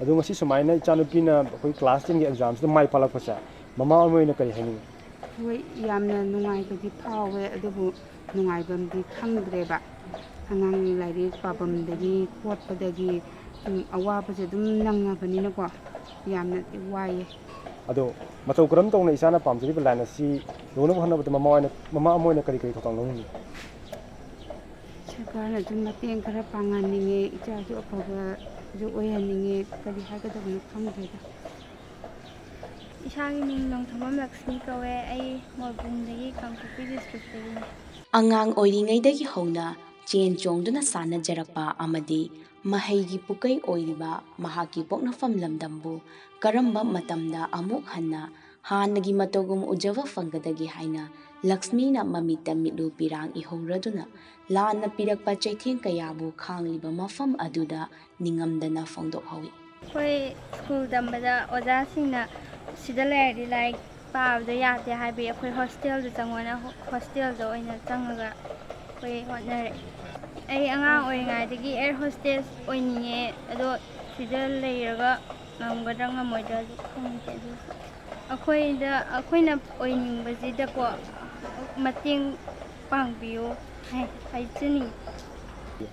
ꯑꯗꯣ ꯉꯁꯤ ꯁꯨꯃꯥꯏꯅ ꯏꯆꯥꯅꯨꯄꯤꯅ ꯑꯩꯈꯣꯏ ꯀ꯭ꯂꯥꯁ ꯇꯦꯟꯒꯤ ꯑꯦꯛꯖꯥꯝꯁꯤꯗ ꯃꯥꯏ ꯄꯥꯛꯂꯛꯄꯁꯦ ꯃꯃꯥ ꯑꯃ ꯑꯣꯏꯅ ꯀꯔꯤ ꯍꯥꯏꯅꯤꯡꯉꯤ? ꯍꯣꯏ, ꯌꯥꯝꯅ ꯅꯨꯡꯉꯥꯏꯕꯗꯤ ꯐꯥꯎꯋꯦ, ꯑꯗꯨꯕꯨ ꯅꯨꯡꯉꯥꯏꯐꯝꯗꯤ ꯈꯪꯗ꯭ꯔꯦꯕ꯫ ꯑꯉꯥꯡ ꯂꯥꯏꯔꯤꯛ ꯄꯥꯐꯝꯗꯒꯤ ꯈꯣꯠꯄꯗꯒꯤ, ꯎꯝ, ꯑꯋꯥꯕꯁꯦ ꯑꯗꯨꯝ ꯅꯪꯉꯕꯅꯤꯅꯀꯣ, ꯌꯥꯝꯅꯗꯤ ꯋꯥꯏꯌꯦ꯫ ꯑꯗꯣ ꯃꯇꯧ ꯀꯔꯝ ꯇꯧꯅ ꯏꯆꯥꯅ ꯄꯥꯝꯖꯔꯤꯕ ꯂꯥꯏꯟ ꯑꯁꯤ ꯌꯧꯅꯕ ꯍꯣꯠꯅꯕꯗ ꯃꯃꯥ ꯑꯣꯏꯅ, ꯃꯃꯥ ꯑꯃ ꯑꯣꯏꯅ ꯀꯔꯤ ꯀꯔꯤ ꯊꯧꯗꯥꯡ ꯂꯧꯅꯤꯡꯉꯤ? ꯁꯔꯀꯥꯔꯅꯁꯨ ꯃꯇꯦꯡ ꯈꯔ ꯄꯥꯡꯍꯟꯅꯤꯡꯉꯦ, ꯏꯆꯥꯁꯨ ꯑꯐꯕꯁꯨ ꯑꯣꯏꯍꯟꯅꯤꯡꯉꯦ꯫ ꯀꯔꯤ ꯍꯥꯏꯒꯗꯕꯅꯣ ꯈꯪꯗ꯭ꯔꯦꯗ꯫ ꯏꯁꯥꯒꯤ ꯃꯤꯡ ꯅꯣꯡꯊꯣꯝꯕꯝ ꯂꯛꯁꯃꯤ ꯀꯧꯋꯦ꯫ ꯑꯩ ꯃꯣꯏꯕꯨꯡꯗꯒꯤ, ꯀꯥꯡꯄꯣꯛꯄꯤ ꯗꯤꯁꯇ꯭ꯔꯤꯛꯇꯒꯤꯅꯤ꯫ ꯑꯉꯥꯡ ꯑꯣꯏꯔꯤꯉꯩꯗꯒꯤ ꯍꯧꯅ ꯆꯦꯟ ꯆꯣꯡꯗꯨꯅ ꯁꯥꯟꯅꯖꯔꯛꯄ ꯑꯃꯗꯤ ꯃꯍꯩꯒꯤ ꯄꯨꯀꯩ ꯑꯣꯏꯔꯤꯕ ꯃꯍꯥꯛꯀꯤ ꯄꯣꯛꯅꯐꯝ ꯂꯝꯗꯝꯕꯨ ꯀꯔꯝꯕ ꯃꯇꯝꯗ ꯑꯃꯨꯛ ꯍꯟꯅ ꯍꯥꯟꯅꯒꯤ ꯃꯇꯧꯒꯨꯝ ꯎꯖꯕ ꯐꯪꯒꯗꯒꯦ ꯍꯥꯏꯅ ꯂꯛꯁꯃꯤꯅ ꯃꯃꯤꯠꯇ ꯃꯤꯠꯂꯨ ꯄꯤꯔꯥꯡ ꯏꯍꯧꯔꯗꯨꯅ ꯂꯥꯟꯅ ꯄꯤꯔꯛꯄ ꯆꯩꯊꯦꯡ ꯀꯌꯥꯕꯨ ꯈꯥꯡꯂꯤꯕ ꯃꯐꯝ ꯑꯗꯨꯗ ꯅꯤꯡꯉꯝꯗꯅ ꯐꯣꯡꯗꯣꯛꯍꯧꯏ꯫ ꯑꯩꯈꯣꯏ ꯁ꯭ꯀꯨꯜ ꯇꯝꯕꯗ ꯑꯣꯖꯥꯁꯤꯡꯅ ꯁꯤꯗ ꯂꯩꯔꯗꯤ ꯂꯥꯏꯔꯤꯛ ꯄꯥꯕꯗꯣ ꯌꯥꯗꯦ ꯍꯥꯏꯕꯒꯤ ꯑꯩꯈꯣꯏ ꯍꯣꯁꯇꯦꯜꯗ ꯆꯪꯉꯣꯅ ꯍꯣ-, ꯍꯣꯁꯇꯦꯜꯗ ꯑꯣꯏꯅ ꯆꯪꯉꯒ ꯑꯩꯈꯣꯏ ꯍꯣꯠꯅꯔꯦ꯫ ꯑꯩ ꯑꯉꯥꯡ ꯑꯣꯏꯔꯤꯉꯩꯗꯒꯤ ꯑꯦꯌꯔ ꯍꯣꯁꯇꯦꯁ ꯑꯣꯏꯅꯤꯡꯉꯦ, ꯑꯗꯣ ꯁꯤꯗ ꯂꯩꯔꯒ ꯉꯝꯒꯗ꯭ꯔꯥ ꯉꯝꯃꯣꯏꯗ꯭ꯔꯥꯁꯨ ꯈꯪꯗꯦ꯫ ꯑꯗꯨ ꯑꯩꯈꯣꯏꯗ, ꯑꯩꯈꯣꯏꯅ ꯑꯣꯏꯅꯤꯡꯕꯁꯤꯗꯀꯣ ꯃꯇꯦꯡ ꯄꯥꯡꯕꯤꯌꯨ ꯍꯥꯏ-, ꯍꯥꯏꯖꯅꯤꯡꯉꯤ꯫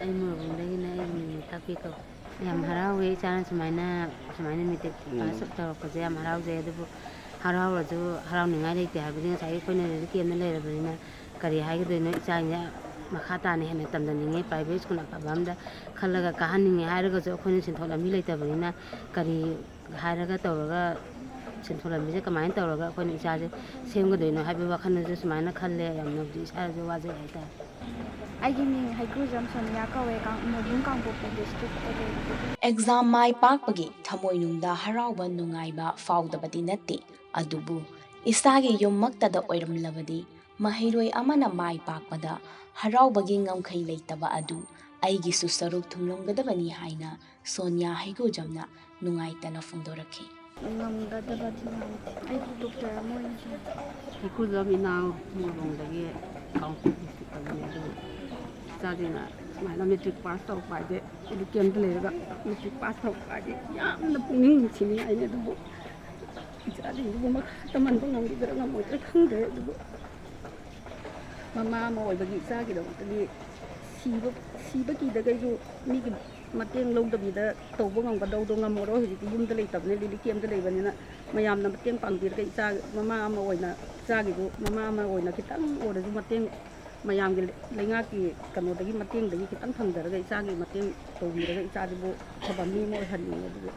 ꯑꯩ ꯃꯣꯏꯔꯥꯡꯗꯒꯤꯅꯦ, ꯑꯩ ꯃꯤꯡ ꯇꯥꯛꯄꯤ ꯀꯧꯏ꯫ ꯌꯥꯝ ꯍꯔꯥꯎꯋꯦ ꯏꯆꯥꯅ ꯁꯨꯃꯥꯏꯅ, ꯁꯨꯃꯥꯏꯅ ꯃꯦꯇ꯭ꯔꯤꯛ ꯄꯥꯁ ꯇꯧꯔꯛꯄꯁꯦ ꯌꯥꯝ ꯍꯔꯥꯎꯖꯩ꯫ ꯑꯗꯨꯕꯨ ꯍꯔꯥꯎꯔꯁꯨ ꯍꯔꯥꯎꯅꯤꯡꯉꯥꯏ ꯂꯩꯇꯦ ꯍꯥꯏꯕꯗꯤ ꯉꯁꯥꯏꯒꯤ ꯑꯩꯈꯣꯏꯅ ꯔꯤꯂꯤꯐ ꯀꯦꯝꯞꯇ ꯂꯩꯔꯕꯅꯤꯅ ꯀꯔꯤ ꯍꯥꯏꯒꯗꯣꯏꯅꯣ, ꯏꯆꯥꯁꯤꯡꯁꯦ ꯃꯈꯥ ꯇꯥꯅ ꯍꯦꯟꯅ ꯇꯝꯖꯅꯤꯡꯉꯦ, ꯄ꯭ꯔꯥꯏꯚꯦꯠ ꯁ꯭ꯀꯨꯜ ꯑꯐꯕ ꯑꯝꯗ ꯈꯜꯂꯒ ꯀꯥꯍꯟꯅꯤꯡꯉꯦ ꯍꯥꯏꯔꯒꯁꯨ ꯑꯩꯈꯣꯏꯅ ꯁꯦꯟꯊꯣꯛ ꯂꯝꯕꯤ ꯂꯩꯇꯕꯅꯤꯅ ꯀꯔꯤ ꯍꯥꯏꯔꯒ ꯇꯧꯔꯒ ꯁꯦꯟꯊꯣꯛ ꯂꯝꯕꯤꯁꯦ ꯀꯃꯥꯏꯅ ꯇꯧꯔꯒ ꯑꯩꯈꯣꯏꯅ ꯏꯆꯥꯁꯦ ꯁꯦꯝꯒꯗꯣꯏꯅꯣ ꯍꯥꯏꯕꯒꯤ ꯋꯥꯈꯜꯗꯁꯨ ꯁꯨꯃꯥꯏꯅ ꯈꯜꯂꯦ꯫ ꯌꯥꯝꯅꯕꯨꯗꯤ ꯏꯁꯥꯗꯁꯨ ꯋꯥꯖꯩ ꯍꯥꯏꯇꯥꯔꯦ꯫ ꯑꯩꯒꯤ ꯃꯤꯡ ꯍꯩꯀ꯭ꯔꯨꯖꯝ ꯁꯣꯅꯤꯌꯥ ꯀꯧꯋꯦ, ꯀꯥꯡ-, ꯃꯣꯏꯕꯨꯡ ꯀꯥꯡꯄꯣꯛꯄꯤ ꯗꯤꯁꯇ꯭ꯔꯤꯛꯇꯒꯤ꯫ ꯑꯦꯛꯖꯥꯝ ꯃꯥꯏ ꯄꯥꯛꯄꯒꯤ ꯊꯃꯣꯏꯅꯨꯡꯗ ꯍꯔꯥꯎꯕ ꯅꯨꯡꯉꯥꯏꯕ ꯐꯥꯎꯗꯕꯗꯤ ꯅꯠꯇꯦ, ꯑꯗꯨꯕꯨ ꯏꯁꯥꯒꯤ ꯌꯨꯝꯃꯛꯇꯗ ꯑꯣꯏꯔꯝꯂꯕꯗꯤ ꯃꯍꯩꯔꯣꯏ ꯑꯃꯅ ꯃꯥꯏ ꯄꯥꯛꯄꯗ ꯍꯔꯥꯎꯕꯒꯤ ꯉꯝꯈꯩ ꯂꯩꯇꯕ ꯑꯗꯨ ꯑꯩꯒꯤꯁꯨ ꯁꯔꯨꯛ ꯊꯨꯡꯂꯝꯒꯗꯕꯅꯤ ꯍꯥꯏꯅ ꯁꯣꯅꯤꯌꯥ ꯍꯩꯀ꯭ꯔꯨꯖꯝꯅ ꯅꯨꯡꯉꯥꯏꯇꯅ ꯐꯣꯡꯗꯣꯔꯛꯈꯤ꯫ ꯉꯝꯒꯗꯕꯗꯤ ꯃꯥꯟꯗꯦ꯫ ꯑꯩꯗꯤ ꯗꯣꯛꯇꯔ ꯑꯃ ꯑꯣꯏꯅ ꯁꯥꯅꯤꯡꯉꯤ꯫ ꯍꯩꯀ꯭ꯔꯨꯖꯝ ꯏꯅꯥꯎ ꯃꯣꯏꯕꯨꯡꯗꯒꯤ, ꯀꯥꯡꯄꯣꯛꯄꯤ ꯗꯤꯁꯇ꯭ꯔꯤꯛꯇꯒꯤꯅꯦ꯫ ꯑꯗꯨ ꯏꯆꯥꯁꯤꯡꯅ ꯁꯨꯃꯥꯏꯅ ꯃꯦꯇ꯭ꯔꯤꯛ ꯄꯥꯁ ꯇꯧꯔꯛꯄ ꯍꯥꯏꯁꯦ, ꯑꯩꯗꯤ ꯀꯦꯝꯇ ꯂꯩꯔꯒ ꯃꯦꯇ꯭ꯔꯤꯛ ꯄꯥꯁ ꯇꯧꯔꯛꯄ ꯍꯥꯏꯗꯤ ꯌꯥꯝꯅ ꯄꯨꯛꯅꯤꯡ ꯅꯨꯡꯁꯤꯅꯤꯡꯉꯥꯏꯅꯤ꯫ ꯑꯗꯨꯕꯨ ꯏꯆꯥꯁꯤꯡꯁꯤꯕꯨ ꯃꯈꯥ ꯇꯝꯍꯟꯕ ꯉꯝꯈꯤꯗ꯭ꯔꯥ ꯉꯝꯃꯣꯏꯗ꯭ꯔꯥ ꯈꯪꯗ꯭ꯔꯦ꯫ ꯑꯗꯨꯕꯨ ꯃꯃꯥ ꯑꯃ ꯑꯣꯏꯕꯒꯤ ꯏꯆꯥꯒꯤꯗꯃꯛꯇꯗꯤ ꯁꯤꯕ, ꯁꯤꯕ ꯀꯤꯗꯈꯩꯁꯨ ꯃꯤꯒꯤ ꯃꯇꯦꯡ ꯂꯧꯗꯕꯤꯗ ꯇꯧꯕ ꯉꯝꯒꯗꯧꯗꯣ ꯉꯝꯃꯔꯣꯏ꯫ ꯍꯧꯖꯤꯛꯇꯤ ꯌꯨꯝꯗ ꯂꯩꯇꯕꯅꯤꯅ, ꯔꯤꯂꯤꯐ ꯀꯦꯝꯗ ꯂꯩꯕꯅꯤꯅ, ꯃꯌꯥꯝꯅ ꯃꯇꯦꯡ ꯄꯥꯡꯕꯤꯔꯒ ꯏꯆꯥ, ꯃꯃꯥ ꯑꯃ ꯑꯣꯏꯅ ꯏꯆꯥꯒꯤꯁꯨ, ꯃꯃꯥ ꯑꯃ ꯑꯣꯏꯅ ꯈꯤꯇꯪ ꯑꯣꯏꯔꯁꯨ ꯃꯇꯦꯡ, ꯃꯌꯥꯝꯒꯤ ꯂꯩꯉꯥꯛꯀꯤ ꯀꯩꯅꯣꯗꯒꯤ, ꯃꯇꯦꯡꯗꯒꯤ ꯈꯤꯇꯪ ꯐꯪꯖꯔꯒ ꯏꯆꯥꯒꯤ ꯃꯇꯦꯡ ꯇꯧꯕꯤꯔꯒ ꯏꯆꯥꯗꯨꯕꯨ ꯑꯐꯕ ꯃꯤ ꯑꯃ ꯑꯣꯏꯍꯟꯅꯤꯡꯉꯦ꯫ ꯑꯗꯨꯕꯨ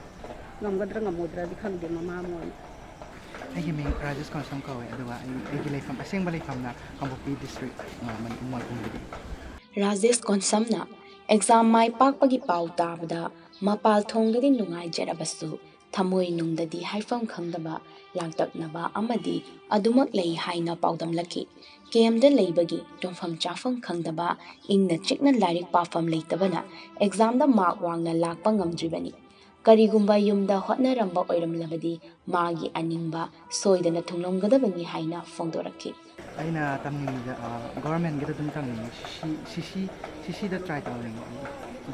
ꯉꯝꯒꯗ꯭ꯔꯥ ꯉꯝꯃꯣꯏꯗ꯭ꯔꯗꯤ ꯈꯪꯗꯦ, ꯃꯃꯥ ꯑꯃ ꯑꯣꯏꯅ꯫ ꯑꯩꯒꯤ ꯃꯤꯡ ꯔꯥꯖꯦꯁ ꯀꯣꯟꯁꯝ ꯀꯧꯋꯦ, ꯑꯗꯨꯒ ꯑꯩ, ꯑꯩꯒꯤ ꯂꯩꯐꯝ, ꯑꯁꯦꯡꯕ ꯂꯩꯐꯝꯅ ꯀꯥꯡꯄꯣꯛꯄꯤ ꯗꯤꯁꯇ꯭ꯔꯤꯛ, ꯑ, ꯃꯅꯤ-, ꯃꯣꯏꯕꯨꯡꯗꯒꯤ꯫ ꯔꯥꯖꯦꯁ ꯀꯣꯟꯁꯝꯅ ꯑꯦꯛꯖꯥꯝ ꯃꯥꯏ ꯄꯥꯛꯄꯒꯤ ꯄꯥꯎ ꯇꯥꯕꯗ ꯃꯄꯥꯜ ꯊꯣꯡꯗꯗꯤ ꯅꯨꯡꯉꯥꯏꯖꯔꯕꯁꯨ, ꯊꯃꯣꯏ ꯅꯨꯡꯗꯗꯤ ꯍꯥꯏꯐꯝ ꯈꯪꯗꯕ ꯂꯥꯡꯇꯛꯅꯕ ꯑꯃꯗꯤ ꯑꯗꯨꯃꯛ ꯂꯩ ꯍꯥꯏꯅ ꯄꯥꯎꯗꯝꯂꯛꯈꯤ꯫ ꯀꯦꯝꯗ ꯂꯩꯕꯒꯤ ꯇꯨꯝꯐꯝ ꯆꯥꯐꯝ ꯈꯪꯗꯕ, ꯏꯪꯅ ꯆꯤꯛꯅ ꯂꯥꯏꯔꯤꯛ ꯄꯥꯐꯝ ꯂꯩꯇꯕꯅ ꯑꯦꯛꯖꯥꯝꯗ ꯃꯥꯔꯛ ꯋꯥꯡꯅ ꯂꯥꯛꯄ ꯉꯝꯗ꯭ꯔꯤꯕꯅꯤ꯫ ꯀꯔꯤꯒꯨꯝꯕ ꯌꯨꯝꯗ ꯍꯣꯠꯅꯔꯝꯕ ꯑꯣꯏꯔꯝꯂꯕꯗꯤ ꯃꯥꯒꯤ ꯑꯅꯤꯡꯕ ꯁꯣꯏꯗꯅ ꯊꯨꯡꯂꯝꯒꯗꯕꯅꯤ ꯍꯥꯏꯅ ꯐꯣꯡꯗꯣꯔꯛꯈꯤ꯫ ꯑꯩꯅ ꯇꯝꯅꯤꯡꯕꯗ, ꯑ, ꯒꯣꯔꯃꯦꯟꯒꯤꯗ ꯑꯗꯨꯝ ꯇꯝꯅꯤꯡꯉꯤ꯫ ꯁꯤ ꯁꯤ, ꯁꯤ ꯁꯤ, ꯁꯤ ꯁꯤꯗ ꯇ꯭ꯔꯥꯏ ꯇꯧꯅꯤꯡꯉꯤ꯫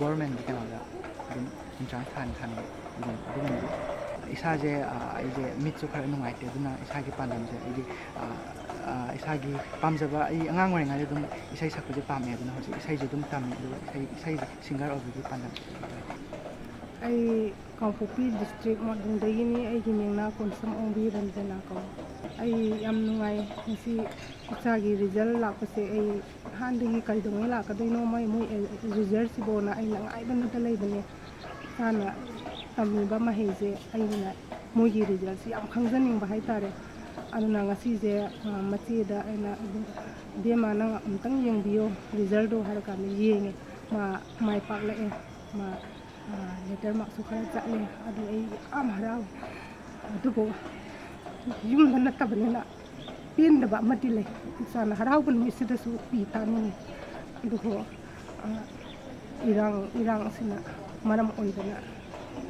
ꯒꯣꯔꯃꯦꯟꯒꯤ ꯀꯩꯅꯣꯗ ꯑꯗꯨꯝ ꯑꯦꯟꯇ꯭ꯔꯥꯟꯁ ꯊꯥꯅꯤ, ꯊꯥꯅꯤꯡꯉꯤ꯫ ꯑꯗꯨꯝ, ꯑꯗꯨꯒꯨꯝꯕꯗꯤ ꯏꯁꯥꯁꯦ, ꯑ, ꯑꯩꯁꯦ ꯃꯤꯠꯁꯨ ꯈꯔ ꯅꯨꯡꯉꯥꯏꯇꯦ, ꯑꯗꯨꯅ ꯏꯁꯥꯒꯤ ꯄꯥꯟꯗꯝꯁꯦ ꯑꯩꯒꯤ, ꯑ, ꯑ, ꯏꯁꯥꯒꯤ ꯄꯥꯝꯖꯕ, ꯑꯩ ꯑꯉꯥꯡ ꯑꯣꯏꯔꯤꯉꯩꯗ ꯑꯗꯨꯝ ꯏꯁꯩ ꯁꯛꯄꯁꯦ ꯄꯥꯝꯃꯦ, ꯑꯗꯨꯅ ꯍꯧꯖꯤꯛ ꯏꯁꯩꯁꯨ ꯑꯗꯨꯝ ꯇꯝꯃꯤ, ꯑꯗꯨꯒ ꯏꯁꯩ, ꯏꯁꯩꯁꯦ ꯁꯤꯡꯒꯔ ꯑꯣꯏꯕꯒꯤ ꯄꯥꯟꯗꯝ꯫ ꯑꯩ ꯀꯥꯡꯄꯣꯛꯄꯤ ꯗꯤꯁꯇ꯭ꯔꯤꯛ ꯃꯣꯠꯕꯨꯡꯗꯒꯤꯅꯤ꯫ ꯑꯩꯒꯤ ꯃꯤꯡꯅ ꯀꯣꯟꯁꯝ ꯑꯣꯡꯕꯤ ꯔꯟꯖꯅꯥ ꯀꯧꯏ꯫ ꯑꯩ ꯌꯥꯝ ꯅꯨꯡꯉꯥꯏ ꯉꯁꯤ ꯏꯆꯥꯒꯤ ꯔꯤꯖꯜ ꯂꯥꯛꯄꯁꯦ꯫ ꯑꯩ ꯑꯍꯥꯟꯕꯗꯒꯤ ꯀꯩꯗꯧꯉꯩ ꯂꯥꯛꯀꯗꯣꯏꯅꯣ ꯃꯣꯏ, ꯃꯣꯏ ꯔꯤꯖꯜꯁꯤꯕꯣꯅ ꯑꯩꯅ ꯉꯥꯏꯗꯅꯇ ꯂꯩꯕꯅꯦ꯫ ꯏꯆꯥꯅ ꯇꯝꯃꯤꯕ ꯃꯍꯩꯁꯦ ꯑꯩꯅ ꯃꯣꯏꯒꯤ ꯔꯤꯖꯜꯁꯦ ꯌꯥꯝ ꯈꯪꯖꯅꯤꯡꯕ ꯍꯥꯏꯇꯥꯔꯦ꯫ ꯑꯗꯨꯅ ꯉꯁꯤꯁꯦ, ꯑ, ꯃꯆꯦꯗ ꯑꯩꯅ ꯑꯗꯨꯝ, "ꯏꯕꯦꯝꯃ, ꯅꯪ ꯑꯃꯨꯛꯇꯪ ꯌꯦꯡꯕꯤꯌꯣ ꯔꯤꯖꯜꯗꯣ" ꯍꯥꯏꯔ ꯀꯥꯟꯗ ꯌꯦꯡꯉꯦ꯫ ꯃꯥ ꯃꯥꯏ ꯄꯥꯛꯂꯛꯑꯦ꯫ ꯃꯥ, ꯑ, ꯂꯦꯇꯔ ꯃꯥꯔꯛꯁꯨ ꯈꯔ ꯆꯠꯂꯦ꯫ ꯑꯗꯨ ꯑꯩ ꯌꯥꯝ ꯍꯔꯥꯎꯋꯦ꯫ ꯑꯗꯨꯕꯨ ꯌꯨꯝꯗ ꯅꯠꯇꯕꯅꯤꯅ ꯄꯦꯟꯗꯕ ꯑꯃꯗꯤ ꯂꯩ꯫ ꯏꯆꯥꯅ ꯍꯔꯥꯎꯕ ꯅꯨꯃꯤꯠꯁꯤꯗꯁꯨ ꯄꯤ ꯇꯥꯅꯤꯡꯉꯤ꯫ ꯑꯗꯨꯕꯨ, ꯑ, ꯏꯔꯥꯡ, ꯏꯔꯥꯡ ꯑꯁꯤꯅ ꯃꯔꯝ ꯑꯣꯏꯗꯅ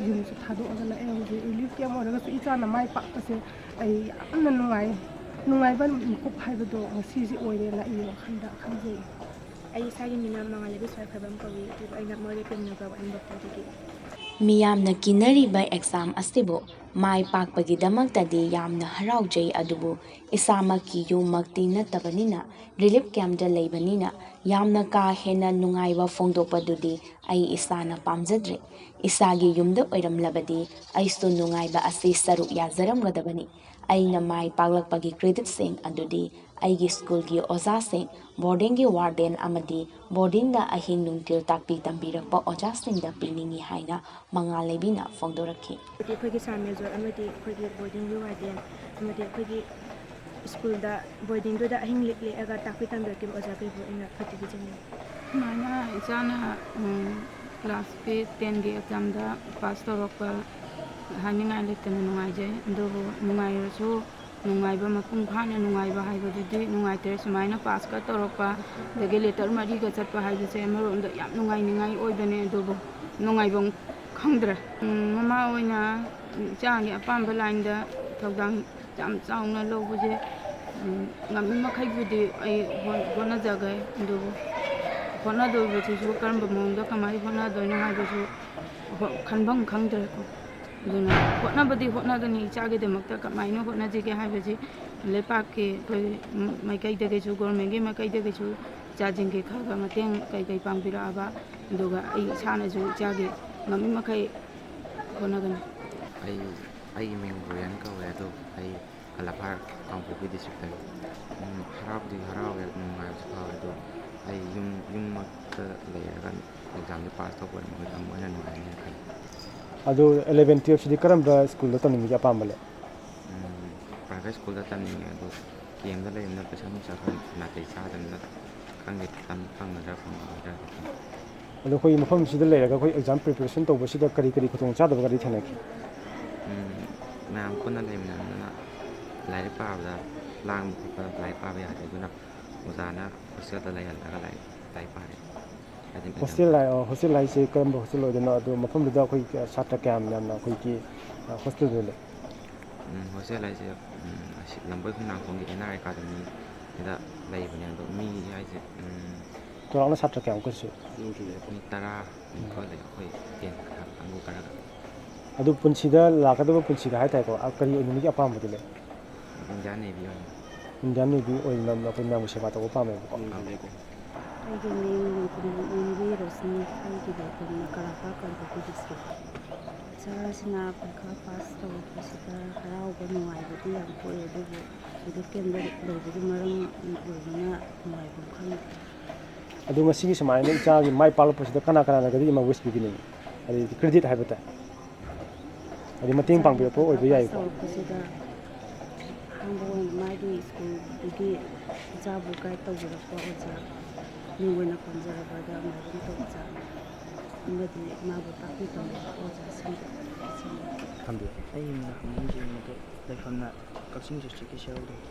ꯌꯨꯝꯁꯨ ꯊꯥꯗꯣꯛꯑꯒ ꯂꯥꯛꯑꯦ꯫ ꯍꯧꯖꯤꯛ ꯔꯤꯂꯤꯐ ꯀꯦꯝ ꯑꯣꯏꯔꯒꯁꯨ ꯏꯆꯥꯅ ꯃꯥꯏ ꯄꯥꯛꯄꯁꯦ ꯑꯩ ꯌꯥꯝꯅ ꯅꯨꯡꯉꯥꯏ, ꯅꯨꯡꯉꯥꯏꯕ ꯃꯤꯀꯨꯞ ꯍꯥꯏꯕꯗꯣ ꯉꯁꯤꯁꯦ ꯑꯣꯏꯔꯦꯅ ꯑꯩ ꯋꯥꯈꯜꯗ ꯈꯟꯖꯩ꯫ ꯑꯩ ꯏꯁꯥꯒꯤ ꯃꯤꯡꯅ ꯃꯉꯥꯜꯂꯩꯕꯤ ꯁ꯭ꯋꯥꯏꯈꯣꯏꯕꯝ ꯀꯧꯏ, ꯑꯗꯨꯒ ꯑꯩꯅ ꯃꯣꯔꯦ ꯄ꯭ꯔꯦꯝꯅꯒꯔ ꯋꯥꯍꯦꯡꯕꯝ ꯈꯨꯜꯗꯒꯤ꯫ ꯃꯤꯌꯥꯝꯅ ꯀꯤꯅꯔꯤꯕ ꯑꯦꯛꯖꯥꯝ ꯑꯁꯤꯕꯨ ꯃꯥꯏ ꯄꯥꯛꯄꯒꯤꯗꯃꯛꯇꯗꯤ ꯌꯥꯝꯅ ꯍꯔꯥꯎꯖꯩ, ꯑꯗꯨꯕꯨ ꯏꯁꯥꯃꯛꯀꯤ ꯌꯨꯝꯃꯛꯇꯤ ꯅꯠꯇꯕꯅꯤꯅ, ꯔꯤꯂꯤꯐ ꯀꯦꯝꯞꯇ ꯂꯩꯕꯅꯤꯅ, ꯌꯥꯝꯅ ꯀꯥ ꯍꯦꯟꯅ ꯅꯨꯡꯉꯥꯏꯕ ꯐꯣꯡꯗꯣꯛꯄꯗꯨꯗꯤ ꯑꯩ ꯏꯁꯥꯅ ꯄꯥꯝꯖꯗ꯭ꯔꯦ꯫ ꯏꯁꯥꯒꯤ ꯌꯨꯝꯗ ꯑꯣꯏꯔꯝꯂꯕꯗꯤ ꯑꯩꯁꯨ ꯅꯨꯡꯉꯥꯏꯕ ꯑꯁꯤ ꯁꯔꯨꯛ ꯌꯥꯖꯔꯝꯒꯗꯕꯅꯤ꯫ ꯑꯩꯅ ꯃꯥꯏ ꯄꯥꯛꯂꯛꯄꯒꯤ ꯀ꯭ꯔꯦꯗꯤꯠꯁꯤꯡ ꯑꯗꯨꯗꯤ ꯑꯩꯒꯤ ꯁ꯭ꯀꯨꯜꯒꯤ ꯑꯣꯖꯥꯁꯤꯡ, ꯕꯣꯔꯗꯤꯡꯒꯤ ꯋꯥꯔꯗꯦꯟ ꯑꯃꯗꯤ ꯕꯣꯔꯗꯤꯡꯗ ꯑꯍꯤꯡ ꯅꯨꯡꯊꯤꯜ ꯇꯥꯛꯄꯤ ꯇꯝꯕꯤꯔꯛꯄ ꯑꯣꯖꯥꯁꯤꯡꯗ ꯄꯤꯅꯤꯡꯏ ꯍꯥꯏꯅ ꯃꯉꯥꯜꯂꯩꯕꯤꯅ ꯐꯣꯡꯗꯣꯔꯛꯈꯤ꯫ ꯑꯩꯈꯣꯏꯒꯤ ꯁꯥꯔ ꯃꯦꯖꯣꯔ ꯑꯃꯗꯤ ꯑꯩꯈꯣꯏꯒꯤ ꯕꯣꯔꯗꯤꯡꯒꯤ ꯋꯥꯔꯗꯦꯟ ꯑꯃꯗꯤ ꯑꯩꯈꯣꯏꯒꯤ ꯁ꯭ꯀꯨꯜꯗ, ꯕꯣꯔꯗꯤꯡꯗꯨꯗ ꯑꯍꯤꯡ ꯂꯦꯛ ꯂꯦꯛꯑꯒ ꯇꯥꯛꯄꯤ ꯇꯝꯕꯤꯔꯛꯈꯤꯕ ꯑꯣꯖꯥꯈꯩꯕꯨ ꯑꯩꯅ ꯈꯨꯔꯨꯝꯖꯔꯤ꯫ ꯁꯨꯃꯥꯏꯅ ꯏꯆꯥꯅ ꯀ꯭ꯂꯥꯁꯀꯤ ꯇꯦꯟꯒꯤ ꯑꯦꯛꯖꯥꯝꯗ ꯄꯥꯁ ꯇꯧꯔꯛꯄ ꯍꯥꯏꯅꯤꯡꯉꯥꯏ ꯂꯩꯇꯅ ꯅꯨꯡꯉꯥꯏꯖꯩ꯫ ꯑꯗꯨꯕꯨ ꯅꯨꯡꯉꯥꯏꯔꯁꯨ ꯅꯨꯡꯉꯥꯏꯕ ꯃꯄꯨꯡ ꯐꯥꯅ ꯅꯨꯡꯉꯥꯏꯕ ꯍꯥꯏꯕꯗꯨꯗꯤ ꯅꯨꯡꯉꯥꯏꯇ꯭ꯔꯦ꯫ ꯁꯨꯃꯥꯏꯅ ꯄꯥꯁꯀ ꯇꯧꯔꯛꯄ, ꯑꯗꯒꯤ ꯂꯦꯇꯔ ꯃꯔꯤꯒ ꯆꯠꯄ ꯍꯥꯏꯕꯁꯦ ꯑꯃꯔꯣꯝꯗ ꯌꯥꯝ ꯅꯨꯡꯉꯥꯏꯅꯤꯡꯉꯥꯏ ꯑꯣꯏꯕꯅꯦ, ꯑꯗꯨꯕꯨ ꯅꯨꯡꯉꯥꯏꯐꯝ ꯈꯪꯗ꯭ꯔꯦ꯫ ꯎꯝ, ꯃꯃꯥ ꯑꯣꯏꯅ ꯏꯆꯥꯒꯤ ꯑꯄꯥꯝꯕ ꯂꯥꯏꯟꯗ ꯊꯧꯗꯥꯡ ꯌꯥꯝ ꯆꯥꯎꯅ ꯂꯧꯕꯁꯦ, ꯎꯝ, ꯉꯝꯃꯤ ꯃꯈꯩꯕꯨꯗꯤ ꯑꯩ ꯍꯣꯠ-, ꯍꯣꯠꯅꯖꯒꯦ, ꯑꯗꯨꯕꯨ ꯍꯣꯠꯅꯗꯣꯏꯕꯁꯤꯁꯨ ꯀꯔꯝꯕ ꯃꯑꯣꯡꯗ ꯀꯃꯥꯏꯅ ꯍꯣꯠꯅꯗꯣꯏꯅꯣ ꯍꯥꯏꯕꯁꯨ ꯍꯣ-, ꯈꯟꯐꯝ ꯈꯪꯗ꯭ꯔꯦꯀꯣ꯫ ꯑꯗꯨꯅ ꯍꯣꯠꯅꯕꯗꯤ ꯍꯣꯠꯅꯒꯅꯤ, ꯏꯆꯥꯒꯤꯗꯃꯛꯇ ꯀꯃꯥꯏꯅ ꯍꯣꯠꯅꯁꯤꯒꯦ ꯍꯥꯏꯕꯁꯤ ꯂꯩꯄꯥꯛꯀꯤ ꯑꯩꯈꯣꯏ ꯃꯥꯏꯀꯩꯗꯒꯤꯁꯨ, ꯒꯣꯔꯃꯦꯟꯒꯤ ꯃꯥꯏꯀꯩꯗꯒꯤꯁꯨ ꯏꯆꯥꯁꯤꯡꯒꯤ ꯈꯔ ꯈꯔ ꯃꯇꯦꯡ ꯀꯩ ꯀꯩ ꯄꯥꯡꯕꯤꯔꯛꯑꯕ, ꯑꯗꯨꯒ ꯑꯩ ꯏꯁꯥꯅꯁꯨ ꯏꯆꯥꯒꯤ ꯉꯝꯃꯤ ꯃꯈꯩ ꯍꯣꯠꯅꯒꯅꯤ꯫ ꯑꯩ, ꯑꯩꯒꯤ ꯃꯤꯡ ꯕ꯭ꯔꯤꯌꯥꯟ ꯀꯧꯋꯦ, ꯑꯗꯣ ꯑꯩ ꯈꯂꯥꯐꯥꯔ, ꯀꯥꯡꯄꯣꯛꯄꯤ ꯗꯤꯁꯇ꯭ꯔꯤꯛꯇꯒꯤ꯫ ꯎꯝ, ꯍꯔꯥꯎꯕꯗꯤ ꯍꯔꯥꯎꯋꯦ, ꯅꯨꯡꯉꯥꯏꯕꯁꯨ ꯐꯥꯎꯋꯦ, ꯑꯗꯣ ꯑꯩ ꯌꯨꯝ, ꯌꯨꯝꯃꯛꯇ ꯂꯩꯔꯒ ꯑꯦꯛꯖꯥꯝꯁꯦ ꯄꯥꯁ ꯇꯧꯕ ꯑꯣꯏꯔꯝꯃꯒꯗꯤ ꯑꯃꯨꯛ ꯍꯦꯟꯅ ꯅꯨꯡꯉꯥꯏꯅꯤ ꯍꯥꯏꯅ ꯈꯜꯂꯤ꯫ ꯑꯗꯨ ꯑꯦꯂꯦꯚꯦꯟ ꯇꯨꯌꯦꯜꯞꯁꯤꯗꯤ ꯀꯔꯝꯕ ꯁ꯭ꯀꯨꯜꯗ ꯇꯝꯅꯤꯡꯕꯒꯤ ꯑꯄꯥꯝꯕ ꯂꯩ? ꯎꯝ, ꯄ꯭ꯔꯥꯏꯚꯦꯠ ꯁ꯭ꯀꯨꯜꯗ ꯇꯝꯅꯤꯡꯉꯦ, ꯑꯗꯣ ꯀꯦꯝꯗ ꯂꯩꯕꯅꯤꯅ ꯄꯩꯁꯥ ꯅꯨꯡꯁꯥ ꯈꯔ ꯅꯥꯇꯩ ꯆꯥꯗꯕꯅꯤꯅ ꯈꯪꯗꯦ, ꯇꯝ ꯐꯪꯒꯗ꯭ꯔꯥ ꯐꯪꯉꯣꯏꯗ꯭ꯔꯥ꯫ ꯑꯗꯣ ꯑꯩꯈꯣꯏꯒꯤ ꯃꯐꯝꯁꯤꯗ ꯂꯩꯔꯒ ꯑꯩꯈꯣꯏ ꯑꯦꯛꯖꯥꯝ ꯄ꯭ꯔꯤꯄꯦꯔꯦꯁꯟ ꯇꯧꯕꯁꯤꯗ ꯀꯔꯤ ꯀꯔꯤ ꯈꯨꯗꯣꯡꯆꯥꯗꯕꯒꯗꯤ ꯊꯦꯡꯅꯈꯤ? ꯎꯝ, ꯃꯌꯥꯝ ꯄꯨꯟꯅ ꯂꯩꯃꯤꯟꯅꯕꯅꯤꯅ ꯂꯥꯏꯔꯤꯛ ꯄꯥꯕꯗ ꯂꯥꯡꯕ ꯈꯣꯠꯄ, ꯂꯥꯏꯔꯤꯛ ꯄꯥꯕ ꯌꯥꯗꯦ, ꯑꯗꯨꯅ ꯑꯣꯖꯥꯅ ꯍꯣꯁꯇꯦꯜꯗ ꯂꯩꯍꯜꯂꯒ ꯂꯥꯏꯔꯤꯛ, ꯂꯥꯏꯔꯤꯛ ꯄꯥꯔꯦ꯫ ꯍꯥꯏꯗꯤ ꯑꯦꯛꯖꯥꯝ ꯍꯣꯁꯇꯦꯜ ꯍꯥꯏ-, ꯍꯣꯁꯇꯦꯜ ꯍꯥꯏꯁꯦ ꯀꯔꯝꯕ ꯍꯣꯁꯇꯦꯜ ꯑꯣꯏꯗꯣꯏꯅꯣ? ꯑꯗꯣ ꯃꯐꯝꯗꯨꯗ ꯑꯩꯈꯣꯏ ꯀꯌꯥ, ꯁꯥꯇ꯭ꯔ ꯀꯌꯥꯝ ꯌꯥꯝꯅ ꯑꯩꯈꯣꯏꯒꯤ, ꯑ, ꯍꯣꯁꯇꯦꯜꯗꯨꯗ ꯂꯩ? ꯎꯝ, ꯍꯣꯁꯇꯦꯜ ꯍꯥꯏꯁꯦ, ꯎꯝ, ꯑꯁꯤ ꯂꯝꯕꯣꯏ ꯈꯣꯡꯅꯥꯡꯈꯣꯡꯒꯤ ꯑꯦꯟ ꯑꯥꯔ ꯑꯦꯀꯥꯗꯃꯤꯗ ꯂꯩꯕꯅꯦ꯫ ꯑꯗꯣ ꯃꯤ ꯍꯥꯏꯁꯦ, ꯎꯝ, ꯆꯥꯎꯔꯥꯛꯅ ꯁꯥꯇ꯭ꯔ ꯀꯌꯥꯃꯨꯛꯀꯁꯨ? ꯃꯤ ꯇꯔꯥ ꯅꯤꯐꯨ ꯂꯩ ꯑꯩꯈꯣꯏ ꯇꯦꯟ ꯀꯥꯡꯕꯨ ꯈꯔꯒ꯫ ꯑꯗꯨ ꯄꯨꯟꯁꯤꯗ, ꯂꯥꯛꯀꯗꯕ ꯄꯨꯟꯁꯤꯗ ꯍꯥꯏꯇꯥꯔꯦꯀꯣ, ꯑ, ꯀꯔꯤ ꯑꯣꯏꯅꯤꯡꯕꯒꯤ ꯑꯄꯥꯝꯕꯗꯤ ꯂꯩ? ꯏꯟꯗꯤꯌꯥꯟ ꯅꯦꯚꯤ ꯑꯣꯏꯅ꯫ ꯏꯟꯗꯤꯌꯥꯟ ꯅꯦꯚꯤ ꯑꯣꯏꯅ ꯑꯩꯈꯣꯏ ꯃꯌꯥꯝꯒꯤ ꯁꯦꯕꯥ ꯇꯧꯕ ꯄꯥꯝꯃꯦꯕꯀꯣ꯫ ꯑꯩꯒꯤ ꯃꯤꯡ ꯅꯣꯡꯊꯣꯝꯕꯝ ꯑꯣꯡꯕꯤ ꯔꯣꯁꯅꯤ, ꯑꯩꯒꯤ ꯂꯩꯐꯝꯅ ꯀꯂꯥꯄꯥꯛ, ꯀꯥꯡꯄꯣꯛꯄꯤ ꯗꯤꯁꯇ꯭ꯔꯤꯛ꯫ ꯏꯆꯥꯁꯤꯅ ꯄꯩꯈꯥ ꯄꯥꯁ ꯇꯧꯔꯛꯄꯁꯤꯗ ꯍꯔꯥꯎꯕ ꯅꯨꯡꯉꯥꯏꯕꯗꯤ ꯌꯥꯝ ꯄꯣꯛꯑꯦ, ꯑꯗꯨꯕꯨ ꯃꯦꯗꯤꯀꯦꯜꯗ ꯂꯩꯕꯒꯤ ꯃꯔꯝ ꯑꯣꯏꯕꯅ ꯅꯨꯡꯉꯥꯏꯐꯝ ꯈꯪꯗꯦ꯫ ꯑꯗꯣ ꯉꯁꯤꯒꯤ ꯁꯨꯃꯥꯏꯅ ꯏꯆꯥꯒꯤ ꯃꯥꯏ ꯄꯥꯛꯂꯛꯄꯁꯤꯗ ꯀꯅꯥ ꯀꯅꯥꯅꯒꯗꯤ ꯑꯃ wish ꯄꯤꯕꯤꯅꯤꯡꯉꯤ? ꯍꯥꯏꯗꯤ credit ꯍꯥꯏꯕ ꯇꯥꯏ꯫ ꯍꯥꯏꯗꯤ ꯃꯇꯦꯡ ꯄꯥꯡꯕꯤꯔꯛꯄ ꯑꯣꯏꯕ ꯌꯥꯏꯀꯣ꯫ ꯇꯧꯔꯛꯄꯁꯤꯗ ꯑꯍꯥꯟꯕ ꯑꯣꯏꯅ ꯃꯥꯒꯤ ꯁ꯭ꯀꯨꯜꯗꯨꯒꯤ ꯏꯆꯥꯕꯨ guide ꯇꯧꯕꯤꯔꯛꯄ ꯑꯣꯖꯥ, ꯃꯤꯡ ꯑꯣꯏꯅ ꯄꯟꯖꯔꯕꯗ ꯃꯥꯏꯕꯝ ꯇꯣꯝꯆꯥ ꯑꯃꯗꯤ ꯃꯥꯕꯨ ꯇꯥꯛꯄꯤ ꯇꯝꯕꯤꯔꯛꯄ ꯑꯣꯖꯥꯁꯤꯡ ꯑꯁꯤꯅꯤ꯫ ꯊꯝꯕꯤꯌꯨ꯫ ꯑꯩꯒꯤ ꯃꯤꯡꯅ ꯍꯪꯅꯤꯡ ꯖꯦ ꯃꯗꯨ ꯂꯩꯐꯝꯅ ꯀꯛꯆꯤꯡ ꯗꯤꯁꯇ꯭ꯔꯤꯛꯀꯤ ꯁꯦꯔꯧꯗꯒꯤ꯫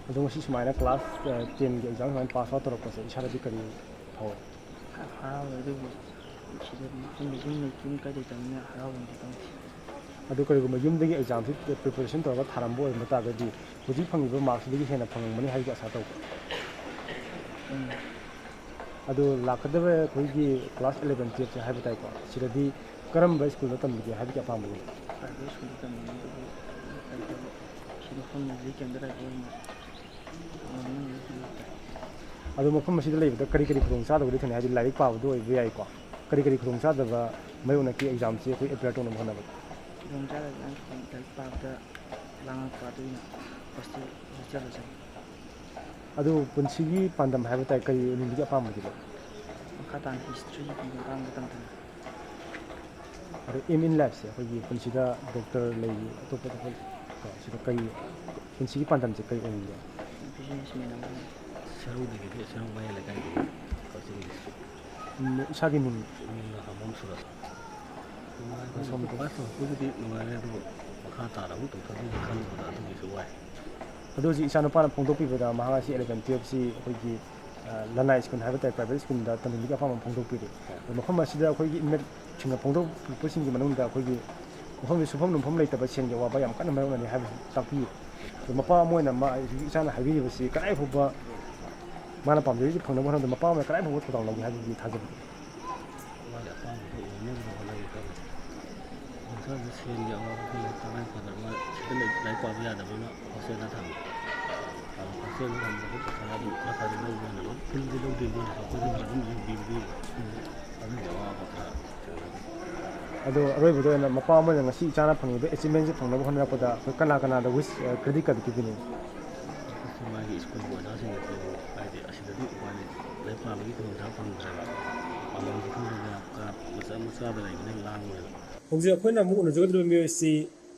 ꯑꯗꯣ ꯉꯁꯤ ꯁꯨꯃꯥꯏꯅ ꯀ꯭ꯂꯥꯁ, ꯑ, ꯇꯦꯟꯒꯤ ꯑꯦꯛꯖꯥꯝ ꯁꯨꯃꯥꯏꯅ ꯄꯥꯁ ꯑꯥꯎꯠ ꯇꯧꯔꯛꯄꯁꯦ ꯏꯁꯥꯗꯗꯤ ꯀꯔꯤ ꯐꯥꯎꯏ? ꯍꯔꯥꯎꯋꯦ, ꯑꯗꯨꯕꯨ ꯁꯤꯗ ꯃꯐꯝꯗ ꯌꯨꯝ ꯂꯩ-, ꯌꯨꯝ ꯀꯩ ꯂꯩꯇꯕꯅꯤꯅ ꯍꯔꯥꯎꯕꯗꯤ ꯈꯪꯗꯦ꯫ ꯑꯗꯨ ꯀꯔꯤꯒꯨꯝꯕ ꯌꯨꯝꯗꯒꯤ ꯑꯦꯛꯖꯥꯝꯁꯤ preparation ꯇꯧꯔꯒ ꯊꯥꯔꯝꯕ ꯑꯣꯏꯔꯝꯕ ꯇꯥꯔꯒꯗꯤ ꯍꯧꯖꯤꯛ ꯐꯪꯉꯤꯕ ꯃꯥꯔꯛꯁꯤꯗꯒꯤ ꯍꯦꯟꯅ ꯐꯪꯉꯝꯒꯅꯤ ꯍꯥꯏꯕꯒꯤ ꯑꯁꯥ ꯇꯧꯕ꯭ꯔꯥ? ꯎꯝ꯫ ꯑꯗꯨ ꯂꯥꯛꯀꯗꯕ ꯑꯩꯈꯣꯏꯒꯤ ꯀ꯭ꯂꯥꯁ eleven twelve ꯁꯦ ꯍꯥꯏꯕ ꯇꯥꯏꯀꯣ, ꯁꯤꯗꯗꯤ ꯀꯔꯝꯕ ꯁ꯭ꯀꯨꯜꯗ ꯇꯝꯕꯤꯒꯦ ꯍꯥꯏꯕꯒꯤ ꯑꯄꯥꯝꯕ ꯂꯩ? Private ꯁ꯭ꯀꯨꯜꯗ ꯇꯝꯕꯅꯤ, ꯑꯗꯨꯕꯨ ꯀꯩꯅꯣ ꯇꯧꯕ, ꯁꯤ ꯃꯐꯝ ꯂꯩꯀꯦꯟꯗ꯭ꯔ ꯑꯣꯏꯅ ꯇꯝꯅꯤꯡꯉꯤ꯫ ꯑꯗꯣ ꯃꯐꯝ ꯑꯁꯤꯗ ꯂꯩꯕꯗ ꯀꯔꯤ ꯀꯔꯤ ꯈꯨꯗꯣꯡꯆꯥꯗꯕꯗꯤ ꯊꯦꯡꯅꯩ? ꯍꯥꯏꯗꯤ ꯂꯥꯏꯔꯤꯛ ꯄꯥꯕꯗ ꯑꯣꯏꯕ ꯌꯥꯏꯀꯣ, ꯀꯔꯤ ꯀꯔꯤ ꯈꯨꯗꯣꯡꯆꯥꯗꯕ ꯃꯥꯌꯣꯛꯅꯈꯤ ꯑꯦꯛꯖꯥꯝꯁꯤ ꯑꯩꯈꯣꯏ appear ꯇꯧꯅꯕ ꯍꯣꯠꯅꯕꯗ? ꯈꯨꯗꯣꯡꯆꯥꯗꯕ ꯂꯥꯏꯔꯤꯛ ꯄꯥꯕꯗ ꯂꯥꯡꯉꯛꯄ, ꯑꯗꯨꯅ hostel, hostel ꯗ ꯆꯪꯉꯤ꯫ ꯑꯗꯨ ꯄꯨꯟꯁꯤꯒꯤ ꯄꯥꯟꯗꯝ ꯍꯥꯏꯕ ꯇꯥꯏ, ꯀꯔꯤ ꯑꯣꯏꯅꯤꯡꯕꯒꯤ ꯑꯄꯥꯝꯕꯗꯤ ꯂꯩ? ꯃꯈꯥ ꯇꯥꯅ history ꯒꯤ ꯃꯇꯥꯡꯗ ꯇꯝꯊꯅꯤꯡꯉꯤ꯫ ꯑꯗꯣ aim in life ꯁꯦ, ꯑꯩꯈꯣꯏꯒꯤ ꯄꯨꯟꯁꯤꯗ ꯗꯣꯛꯇꯔ ꯂꯩꯔꯤ, ꯑꯇꯣꯞꯄ ꯑꯇꯣꯞꯄ ꯀꯣ, ꯁꯤꯗ ꯀꯔꯤ, ꯄꯨꯟꯁꯤꯒꯤ ꯄꯥꯟꯗꯝꯁꯦ ꯀꯔꯤ ꯑꯣꯏꯅꯤꯡꯒꯦ? Business man ꯑꯃ ꯑꯣꯏꯅ꯫ ꯁꯦꯔꯧꯗꯒꯤꯗꯤ, ꯁꯦꯔꯧ ꯃꯌꯥꯏ ꯂꯩꯀꯥꯏꯗꯒꯤ ꯀꯛꯆꯤꯡꯒꯤ꯫ ꯎꯝ, ꯏꯁꯥꯒꯤ ꯃꯤꯡ? ꯃꯤꯡꯅ ꯍꯥꯃꯣꯝ ꯁꯨꯔꯖ꯫ ꯅꯨꯡꯉꯥꯏꯕ, ꯁꯣꯝꯗ꯫ Pass ꯇꯧꯔꯛꯄꯒꯤꯗꯤ ꯅꯨꯡꯉꯥꯏꯔꯦ, ꯑꯗꯨꯕꯨ ꯃꯈꯥ ꯇꯥꯅ ꯑꯃꯨꯛ ꯇꯧꯊꯗꯣꯏꯅꯤ ꯈꯟꯕꯗ ꯑꯗꯨꯒꯤꯁꯨ ꯋꯥꯏ꯫ ꯑꯗꯨ ꯍꯧꯖꯤꯛ ꯏꯆꯥꯅꯨꯄꯥꯅ ꯐꯣꯡꯗꯣꯛꯄꯤꯕꯗ, ꯃꯍꯥꯛ ꯑꯁꯤ eleven twelve ꯁꯤ ꯑꯩꯈꯣꯏꯒꯤ, ꯑ, ꯂꯅꯥꯏ ꯁ꯭ꯀꯨꯜ ꯍꯥꯏꯕ ꯇꯥꯔꯦ, private ꯁ꯭ꯀꯨꯜꯗ ꯇꯝꯅꯤꯡꯕꯒꯤ ꯑꯄꯥꯝꯕ ꯑꯃ ꯐꯣꯡꯗꯣꯛꯄꯤꯔꯤ꯫ ꯑꯗꯣ ꯃꯐꯝ ꯑꯁꯤꯗ ꯑꯩꯈꯣꯏꯒꯤ inmate ꯁꯤꯡꯅ ꯐꯣꯡꯗꯣꯛꯂꯛꯄꯁꯤꯡꯒꯤ ꯃꯅꯨꯡꯗ ꯑꯩꯈꯣꯏꯒꯤ ꯃꯐꯝꯗ ꯁꯨꯐꯝ ꯅꯣꯝꯐꯝ ꯂꯩꯇꯕ, ꯁꯦꯟꯒꯤ ꯑꯋꯥꯕ ꯌꯥꯝ ꯀꯟꯅ ꯃꯥꯌꯣꯛꯅꯔꯤ ꯍꯥꯏꯕꯁꯤ ꯇꯥꯛꯄꯤꯌꯨ꯫ ꯑꯗꯣ ꯃꯄꯥ ꯑꯃ ꯑꯣꯏꯅ ꯃꯥ, ꯍꯧꯖꯤꯛ ꯏꯆꯥꯅ ꯍꯥꯏꯕꯤꯔꯤꯕꯁꯤ ꯀꯗꯥꯏ ꯐꯥꯎꯕ ꯃꯥꯅ ꯄꯥꯝꯖꯔꯤꯁꯤ ꯐꯪꯅꯕ ꯍꯣꯠꯅꯕꯗ ꯃꯄꯥ ꯑꯃꯅ ꯀꯗꯥꯏ ꯐꯥꯎꯕ ꯊꯧꯗꯥꯡ ꯂꯧꯒꯦ ꯍꯥꯏꯕꯒꯤ ꯊꯥꯖꯕꯗꯤ? ꯃꯥꯒꯤ ꯑꯄꯥꯝꯕꯗꯣ ꯑꯣꯏꯅꯕ ꯍꯣꯠꯅꯒꯦ ꯈꯜꯂꯤ꯫ ꯃꯁꯥꯗ ꯁꯦꯟꯒꯤ ꯑꯋꯥꯕ ꯈꯔ ꯂꯩ, ꯇꯉꯥꯏ ꯐꯗꯕ ꯁꯤꯗ ꯂꯩ, ꯂꯥꯏꯔꯤꯛ ꯄꯥꯕ ꯌꯥꯗꯕꯅꯤꯅ ꯍꯣꯁꯇꯦꯜꯗ ꯊꯝꯃꯤ꯫ ꯑꯗꯣ ꯍꯣꯁꯇꯦꯜꯗ ꯊꯝꯕꯗ ꯄꯩꯁꯥ ꯑꯗꯨꯝ ꯈꯔ ꯈꯔꯗꯤ ꯂꯧꯕꯅꯤꯅ ꯑꯗꯨꯝ ꯐꯤꯜꯗꯤ ꯂꯧꯗꯦ, ꯃꯣꯏꯅꯁꯨ ꯑꯩꯈꯣꯏꯗ ꯈꯔ ꯑꯗꯨꯝ ꯌꯦꯡꯕꯤꯕꯗꯤ ꯑꯗꯨꯒꯤ ꯑꯋꯥꯕ ꯈꯔ ꯊꯦꯡꯅꯔꯤ꯫ ꯑꯗꯣ ꯑꯔꯣꯏꯕꯗ ꯑꯣꯏꯅ ꯃꯄꯥ ꯑꯃꯅ ꯉꯁꯤ ꯏꯆꯥꯅ ꯐꯪꯉꯤꯕ ꯑꯦꯆꯤꯞꯃꯦꯟꯁꯤ ꯐꯪꯅꯕ ꯍꯣꯠꯅꯔꯛꯄꯗ ꯑꯩꯈꯣꯏ ꯀꯅꯥ ꯀꯅꯥꯗ ꯋꯤꯁ, ꯀ꯭ꯔꯦꯗꯤꯠ ꯀꯥꯔꯗ ꯄꯤꯕꯤꯅꯤꯡꯉꯤ? ꯃꯥꯒꯤ ꯁ꯭ꯀꯨꯜꯒꯤ ꯑꯣꯖꯥꯁꯤꯡꯗꯁꯨ ꯍꯥꯏꯗꯤ ꯑꯁꯤꯗꯗꯤ ꯎꯄꯥꯏ ꯂꯩꯇꯦ, ꯂꯥꯏꯔꯤꯛ ꯄꯥꯕꯒꯤ ꯈꯨꯗꯣꯡꯆꯥꯕ ꯐꯪꯗ꯭ꯔꯦꯕ꯫ ꯄꯥꯐꯝꯁꯨ ꯈꯪꯗꯅ ꯀꯥ ꯃꯆꯥ ꯃꯆꯥꯗ ꯂꯩꯕꯅꯤꯅ ꯂꯥꯡꯕꯅꯤꯅ꯫ ꯍꯧꯖꯤꯛ ꯑꯩꯈꯣꯏꯅ ꯑꯃꯨꯛ ꯎꯅꯖꯒꯗꯧꯔꯤꯕ ꯃꯤꯑꯣꯏꯁꯤ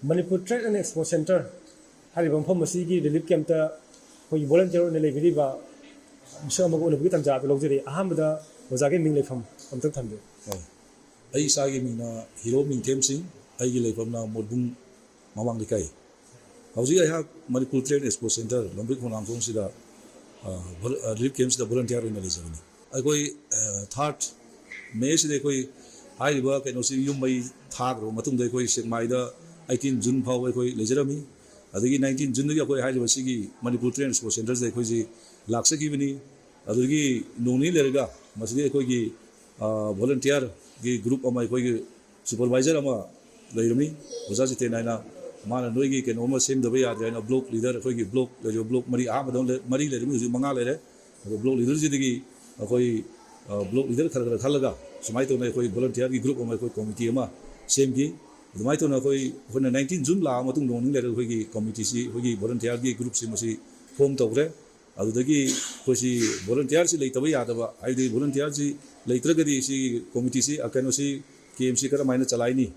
Manipur trade and expo centre ꯍꯥꯏꯔꯤꯕ ꯃꯐꯝ ꯑꯁꯤꯒꯤ ꯔꯤꯂꯤꯐ ꯀꯦꯝꯞꯇ ꯑꯩꯈꯣꯏꯒꯤ ꯚꯣꯂꯟꯇꯤꯌꯔ ꯑꯣꯏꯅ ꯂꯩꯕꯤꯔꯤꯕ ꯃꯤꯁꯛ ꯑꯃꯒ ꯎꯅꯕꯒꯤ ꯇꯥꯟꯖꯥ ꯑꯗꯨ ꯂꯧꯖꯔꯤ꯫ ꯑꯍꯥꯟꯕꯗ ꯑꯣꯖꯥꯒꯤ ꯃꯤꯡ ꯂꯩꯐꯝ ꯑꯝꯇꯪ ꯊꯝꯕꯤꯌꯨ꯫ ꯑꯣ꯫ ꯑꯩ ꯏꯁꯥꯒꯤ ꯃꯤꯡꯅ ꯍꯤꯔꯣ ꯃꯤꯡꯊꯦꯝ ꯁꯤꯡ, ꯑꯩꯒꯤ ꯂꯩꯐꯝꯅ ꯃꯣꯠꯕꯨꯡ ꯃꯃꯥꯡ ꯂꯩꯀꯥꯏ꯫ ꯍꯧꯖꯤꯛ ꯑꯩꯍꯥꯛ ꯃꯅꯤꯄꯨꯔ ꯇ꯭ꯔꯦꯗ ꯑꯦꯛꯁꯄꯣ ꯁꯦꯟꯇꯔ ꯂꯝꯕꯣꯏ ꯈꯣꯡꯅꯥꯡꯈꯣꯡꯁꯤꯗ, ꯑ, ꯚꯣ-, ꯑ, ꯔꯤꯂꯤꯐ ꯀꯦꯝꯞꯁꯤꯗ ꯚꯣꯂꯟꯇꯤꯌꯔ ꯑꯣꯏꯅ ꯂꯩꯖꯕꯅꯤ꯫ ꯑꯩꯈꯣꯏ, ꯑ, ꯊꯥꯔꯠ ꯃꯦꯁꯤꯗ ꯑꯩꯈꯣꯏ ꯍꯥꯏꯔꯤꯕ ꯀꯩꯅꯣꯁꯤ ꯌꯨꯝ ꯃꯩ ꯊꯥꯈ꯭ꯔꯕ ꯃꯇꯨꯡꯗ ꯑꯩꯈꯣꯏ ꯁꯦꯛꯃꯥꯏꯗ ꯑꯩꯇꯤꯟ ꯖꯨꯟ ꯐꯥꯎꯕ ꯑꯩꯈꯣꯏ ꯂꯩꯖꯔꯝꯃꯤ꯫ ꯑꯗꯒꯤ ꯅꯥꯏꯟꯇꯤꯟ ꯖꯨꯟꯗꯒꯤ ꯑꯩꯈꯣꯏ ꯍꯥꯏꯔꯤꯕ ꯁꯤꯒꯤ ꯃꯅꯤꯄꯨꯔ ꯇ꯭ꯔꯦꯗ ꯑꯦꯛꯁꯄꯣ ꯁꯦꯟꯇꯔꯁꯤꯗ ꯑꯩꯈꯣꯏꯁꯤ ꯂꯥꯛꯆꯈꯤꯕꯅꯤ꯫ ꯑꯗꯨꯗꯒꯤ ꯅꯣꯡ ꯅꯤꯅꯤ ꯂꯩꯔꯒ ꯃꯁꯤꯗꯤ ꯑꯩꯈꯣꯏꯒꯤ, ꯑ, ꯚꯣꯂꯟꯇꯤꯌꯔꯒꯤ ꯒ꯭ꯔꯨꯞ ꯑꯃ, ꯑꯩꯈꯣꯏꯒꯤ ꯁꯨꯄꯔꯚꯥꯏꯖꯔ ꯑꯃ ꯂꯩꯔꯝꯃꯤ, ꯑꯣꯖꯥ ꯖꯤꯇꯦꯟ ꯍꯥꯏꯅ꯫ ꯃꯥꯅ ꯅꯣꯏꯒꯤ ꯀꯩꯅꯣ ꯑꯃ ꯁꯦꯝꯗꯕ ꯌꯥꯗ꯭ꯔꯦ ꯍꯥꯏꯅ ꯕ꯭ꯂꯣꯛ ꯂꯤꯗꯔ, ꯑꯩꯈꯣꯏꯒꯤ ꯕ꯭ꯂꯣꯛ ꯂꯩꯔꯤꯕ ꯕ꯭ꯂꯣꯛ ꯃꯔꯤ, ꯑꯍꯥꯟꯕꯗ ꯂꯩ-, ꯃꯔꯤ ꯂꯩꯔꯝꯃꯤ, ꯍꯧꯖꯤꯛ ꯃꯉꯥ ꯂꯩꯔꯦ꯫ ꯑꯗꯣ ꯕ꯭ꯂꯣꯛ ꯂꯤꯗꯔꯁꯤꯗꯒꯤ ꯑꯩꯈꯣꯏ, ꯑ, ꯕ꯭ꯂꯣꯛ ꯂꯤꯗꯔ ꯈꯔ ꯈꯔ ꯈꯜꯂꯒ ꯁꯨꯃꯥꯏꯅ ꯇꯧꯅ ꯑꯩꯈꯣꯏ ꯚꯣꯂꯟꯇꯤꯌꯔꯒꯤ ꯒ꯭ꯔꯨꯞ ꯑꯃ, ꯑꯩꯈꯣꯏ ꯀꯣꯃꯤꯇꯤ ꯑꯃ ꯁꯦꯝꯈꯤ꯫ ꯑꯗꯨꯃꯥꯏꯅ ꯇꯧꯅ ꯑꯩꯈꯣꯏ, ꯑꯩꯈꯣꯏꯅ ꯅꯥꯏꯟꯇꯤꯟ ꯖꯨꯟ ꯂꯥꯛꯑ ꯃꯇꯨꯡ ꯅꯣꯡ ꯅꯤꯅꯤ ꯂꯩꯔꯒ ꯑꯩꯈꯣꯏꯒꯤ ꯀꯣꯃꯤꯇꯤꯁꯤ, ꯑꯩꯈꯣꯏꯒꯤ ꯚꯣꯂꯟꯇꯤꯌꯔꯒꯤ ꯒ꯭ꯔꯨꯞꯁꯤ ꯃꯁꯤ ꯐꯣꯝ ꯇꯧꯈ꯭ꯔꯦ꯫ ꯑꯗꯨꯗꯒꯤ ꯑꯩꯈꯣꯏꯁꯤ ꯚꯣꯂꯟꯇꯤꯌꯔꯁꯤ ꯂꯩꯇꯕ ꯌꯥꯗꯕ, ꯍꯥꯏꯕꯗꯤ ꯚꯣꯂꯟꯇꯤꯌꯔꯁꯤ ꯂꯩꯇ꯭ꯔꯒꯗꯤ ꯁꯤ ꯀꯣꯃꯤꯇꯤꯁꯤ, ꯑ, ꯀꯩꯅꯣꯁꯤ, ꯀꯦꯝꯁꯤ ꯀꯔꯝꯍꯥꯏꯅ ꯆꯂꯥꯏꯅꯤ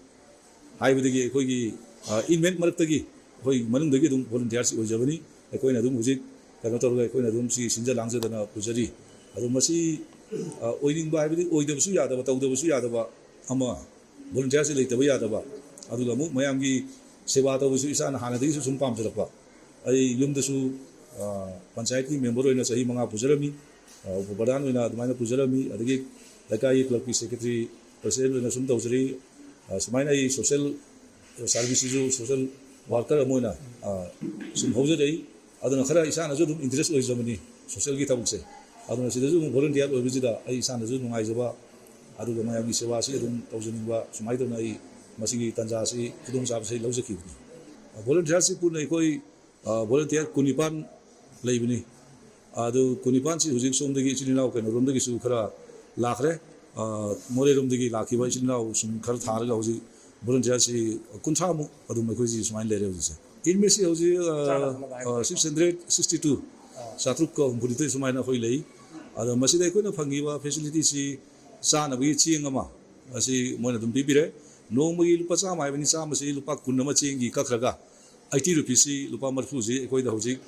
ꯍꯥꯏꯕꯗꯒꯤ ꯑꯩꯈꯣꯏꯒꯤ, ꯑ, ꯏꯟꯃꯦꯠ ꯃꯔꯛꯇꯒꯤ ꯑꯩꯈꯣꯏ ꯃꯅꯨꯡꯗꯒꯤ ꯑꯗꯨꯝ ꯚꯣꯂꯟꯇꯤꯌꯔꯁꯤ ꯑꯣꯏꯖꯕꯅꯤ꯫ ꯑꯩꯈꯣꯏꯅ ꯑꯗꯨꯝ ꯍꯧꯖꯤꯛ ꯀꯩꯅꯣ ꯇꯧꯔꯒ ꯑꯩꯈꯣꯏꯅ ꯑꯗꯨꯝ ꯁꯤ ꯁꯤꯟꯖ ꯂꯥꯡꯖꯗꯅ ꯄꯨꯖꯔꯤ꯫ ꯑꯗꯣ ꯃꯁꯤ, ꯑ, ꯑꯣꯏꯅꯤꯡꯕ ꯍꯥꯏꯕꯗꯤ ꯑꯣꯏꯗꯕꯁꯨ ꯌꯥꯗꯕ, ꯇꯧꯗꯕꯁꯨ ꯌꯥꯗꯕ ꯑꯃ, ꯚꯣꯂꯟꯇꯤꯌꯔꯁꯤ ꯂꯩꯇꯕ ꯌꯥꯗꯕ, ꯑꯗꯨꯒ ꯑꯃꯨꯛ ꯃꯌꯥꯝꯒꯤ ꯁꯦꯕꯥ ꯇꯧꯕꯁꯨ ꯏꯁꯥꯅ ꯍꯥꯟꯅꯗꯒꯤꯁꯨ ꯁꯨꯝ ꯄꯥꯝꯖꯔꯛꯄ꯫ ꯑꯩ ꯌꯨꯝꯗꯁꯨ, ꯑ, ꯄꯟꯆꯥꯌꯠꯀꯤ ꯃꯦꯝꯕꯔ ꯑꯣꯏꯅ ꯆꯍꯤ ꯃꯉꯥ ꯄꯨꯖꯔꯝꯃꯤ, ꯑ, ꯎꯄ ꯄ꯭ꯔꯙꯥꯟ ꯑꯣꯏꯅ ꯑꯗꯨꯃꯥꯏꯅ ꯄꯨꯖꯔꯝꯃꯤ, ꯑꯗꯒꯤ ꯂꯩꯀꯥꯏꯒꯤ ꯀ꯭ꯂꯕꯀꯤ ꯁꯦꯀ꯭ꯔꯦꯇꯔꯤ, ꯄ꯭ꯔꯁꯤꯗꯦꯟ ꯑꯣꯏꯅ ꯁꯨꯝ ꯇꯧꯖꯔꯤ꯫ ꯑ, ꯁꯨꯃꯥꯏꯅ ꯑꯩ ꯁꯣꯁꯦꯜ ꯁꯥꯔꯚꯤꯁꯁꯤꯁꯨ ꯁꯣꯁꯦꯜ ꯋꯥꯔꯀꯔ ꯑꯃ ꯑꯣꯏꯅ, ꯑ, ꯁꯨꯝ ꯍꯧꯖꯔꯛꯏ꯫ ꯑꯗꯨꯅ ꯈꯔ ꯏꯁꯥꯅꯁꯨ ꯑꯗꯨꯝ ꯏꯟꯇꯔꯦꯁ ꯑꯣꯏꯖꯕꯅꯤ ꯁꯣꯁꯦꯜꯒꯤ ꯊꯕꯛꯁꯦ꯫ ꯑꯗꯨꯅ ꯁꯤꯗꯁꯨ ꯑꯃꯨꯛ ꯚꯣꯂꯨꯟꯇꯤꯌꯥꯔ ꯑꯣꯏꯕꯁꯤꯗ ꯑꯩ ꯏꯁꯥꯅꯁꯨ ꯅꯨꯡꯉꯥꯏꯖꯕ, ꯑꯗꯨꯒ ꯃꯌꯥꯝꯒꯤ ꯁꯦꯕꯥꯁꯤ ꯑꯗꯨꯝ ꯇꯧꯖꯅꯤꯡꯕ, ꯁꯨꯃꯥꯏꯅ ꯇꯧꯅ ꯑꯩ ꯃꯁꯤꯒꯤ ꯇꯥꯟꯖꯥꯁꯤ, ꯈꯨꯗꯣꯡꯆꯥꯕꯁꯤ ꯂꯧꯖꯈꯤꯕꯅꯤ꯫ ꯚꯣꯂꯨꯟꯇꯤꯌꯥꯔꯁꯤ ꯄꯨꯟꯅ ꯑꯩꯈꯣꯏ, ꯑ, ꯚꯣꯂꯨꯟꯇꯤꯌꯥꯔ ꯀꯨꯟꯅꯤꯄꯥꯟ ꯂꯩꯕꯅꯤ꯫ ꯑꯗꯨ ꯀꯨꯟꯅꯤꯄꯥꯟꯁꯤ ꯍꯧꯖꯤꯛ ꯁꯣꯝꯗꯒꯤ ꯏꯆꯤꯜ ꯏꯅꯥꯎ ꯀꯩꯅꯣꯔꯣꯝꯗꯒꯤꯁꯨ ꯈꯔ ꯂꯥꯛꯈ꯭ꯔꯦ꯫ ꯑ, ꯃꯣꯔꯦꯔꯣꯝꯗꯒꯤ ꯂꯥꯛꯈꯤꯕ ꯏꯆꯤꯜ ꯏꯅꯥꯎ ꯁꯨꯝ ꯈꯔ ꯊꯥꯔꯒ ꯍꯧꯖꯤꯛ ꯚꯣꯂꯨꯟꯇꯤꯌꯥꯔꯁꯤ ꯀꯨꯟꯊ꯭ꯔꯥꯃꯨꯛ ꯑꯗꯨꯝ ꯑꯩꯈꯣꯏꯁꯤ ꯁꯨꯃꯥꯏꯅ ꯂꯩꯔꯦ ꯍꯧꯖꯤꯛꯁꯦ꯫ ꯏꯟꯃꯦꯠꯁꯤ ꯍꯧꯖꯤꯛ, ꯑ, ꯑ, ꯁꯤꯛꯁ ꯍꯟꯗ꯭ꯔꯦꯠ ꯁꯤꯛꯁꯇꯤ ꯇꯨ, ꯆꯥꯇ꯭ꯔꯨꯛꯀ ꯍꯨꯝꯐꯨꯅꯤꯊꯣꯏ ꯁꯨꯃꯥꯏꯅ ꯑꯩꯈꯣꯏ ꯂꯩ꯫ ꯑꯗꯣ ꯃꯁꯤꯗ ꯑꯩꯈꯣꯏꯅ ꯐꯪꯉꯤꯕ ꯐꯦꯁꯤꯂꯤꯇꯤꯁꯤ ꯆꯥꯅꯕꯒꯤ ꯆꯦꯡ ꯑꯃ ꯑꯁꯤ ꯃꯣꯏꯅ ꯑꯗꯨꯝ ꯄꯤꯕꯤꯔꯦ꯫ ꯅꯣꯡꯃꯒꯤ ꯂꯨꯄꯥ ꯆꯥꯝꯃ ꯍꯥꯏꯕꯅꯤ, ꯆꯥꯝꯃꯁꯤ ꯂꯨꯄꯥ ꯀꯨꯟ ꯑꯃ ꯆꯦꯡꯒꯤ ꯀꯛꯈ꯭ꯔꯒ ꯑꯩꯠꯇꯤ ꯔꯨꯄꯤꯁꯁꯤ, ꯂꯨꯄꯥ ꯃꯔꯤꯐꯨꯁꯤ ꯑꯩꯈꯣꯏꯗ ꯍꯧꯖꯤꯛ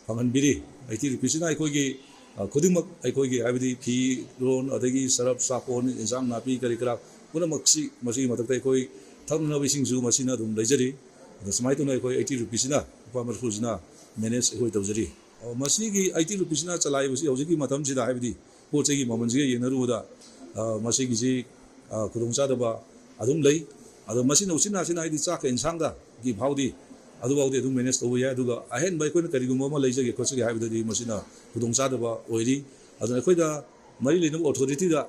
ꯐꯪꯍꯟꯕꯤꯔꯤ꯫ ꯑꯩꯠꯇꯤ ꯔꯨꯄꯤꯁꯁꯤꯅ ꯑꯩꯈꯣꯏꯒꯤ, ꯑ, ꯈꯨꯗꯤꯡꯃꯛ ꯑꯩꯈꯣꯏꯒꯤ, ꯍꯥꯏꯕꯗꯤ ꯐꯤꯔꯣꯟ, ꯑꯗꯒꯤ ꯁꯔꯞ ꯁꯥꯄꯣꯟ, ꯏꯟꯁꯥꯡ ꯅꯥꯄꯤ ꯀꯔꯤ ꯀꯔꯥ ꯄꯨꯝꯅꯃꯛꯁꯤ, ꯃꯁꯤꯒꯤ ꯃꯊꯛꯇ ꯑꯩꯈꯣꯏ ꯊꯛꯅꯅꯕ ꯏꯁꯤꯡꯁꯨ ꯃꯁꯤꯅ ꯑꯗꯨꯝ ꯂꯩꯖꯔꯤ꯫ ꯑꯗꯣ ꯁꯨꯃꯥꯏꯅ ꯇꯧꯅ ꯑꯩꯈꯣꯏ ꯑꯩꯠꯇꯤ ꯔꯨꯄꯤꯁꯁꯤꯅ, ꯂꯨꯄꯥ ꯃꯔꯤꯐꯨꯁꯤꯅ ꯃꯦꯅꯦꯖ ꯑꯩꯈꯣꯏ ꯇꯧꯖꯔꯤ꯫ ꯑ, ꯃꯁꯤꯒꯤ ꯑꯩꯠꯇꯤ ꯔꯨꯄꯤꯁꯁꯤꯅ ꯆꯂꯥꯏꯕꯁꯤ ꯍꯧꯖꯤꯛꯀꯤ ꯃꯇꯝꯁꯤꯗ, ꯍꯥꯏꯕꯗꯤ ꯄꯣꯠ ꯆꯩꯒꯤ ꯃꯃꯜꯁꯤꯒ ꯌꯦꯡꯅꯔꯨꯕꯗ, ꯑ, ꯃꯁꯤꯒꯤꯁꯤ, ꯑ, ꯈꯨꯗꯣꯡꯆꯥꯗꯕ ꯑꯗꯨꯝ ꯂꯩ꯫ ꯑꯗꯣ ꯃꯁꯤꯅ ꯎꯆꯤꯟ ꯅꯥꯆꯤꯟꯅ, ꯍꯥꯏꯗꯤ ꯆꯥꯛꯀ ꯏꯟꯁꯥꯡꯒ ꯒꯤ ꯐꯥꯎꯗꯤ, ꯑꯗꯨꯐꯥꯎꯗꯤ ꯑꯗꯨꯝ ꯃꯦꯅꯦꯖ ꯇꯧꯕ ꯌꯥꯏ꯫ ꯑꯗꯨꯒ ꯑꯍꯦꯟꯕ ꯑꯩꯈꯣꯏꯅ ꯀꯔꯤꯒꯨꯝꯕ ꯑꯃ ꯂꯩꯖꯒꯦ ꯈꯣꯠꯆꯒꯦ ꯍꯥꯏꯕꯗꯗꯤ ꯃꯁꯤꯅ ꯈꯨꯗꯣꯡꯆꯥꯗꯕ ꯑꯣꯏꯔꯤ꯫ ꯑꯗꯨꯅ ꯑꯩꯈꯣꯏꯗ ꯃꯔꯤ ꯂꯩꯅꯕ ꯑꯣꯊꯣꯔꯤꯇꯤꯗ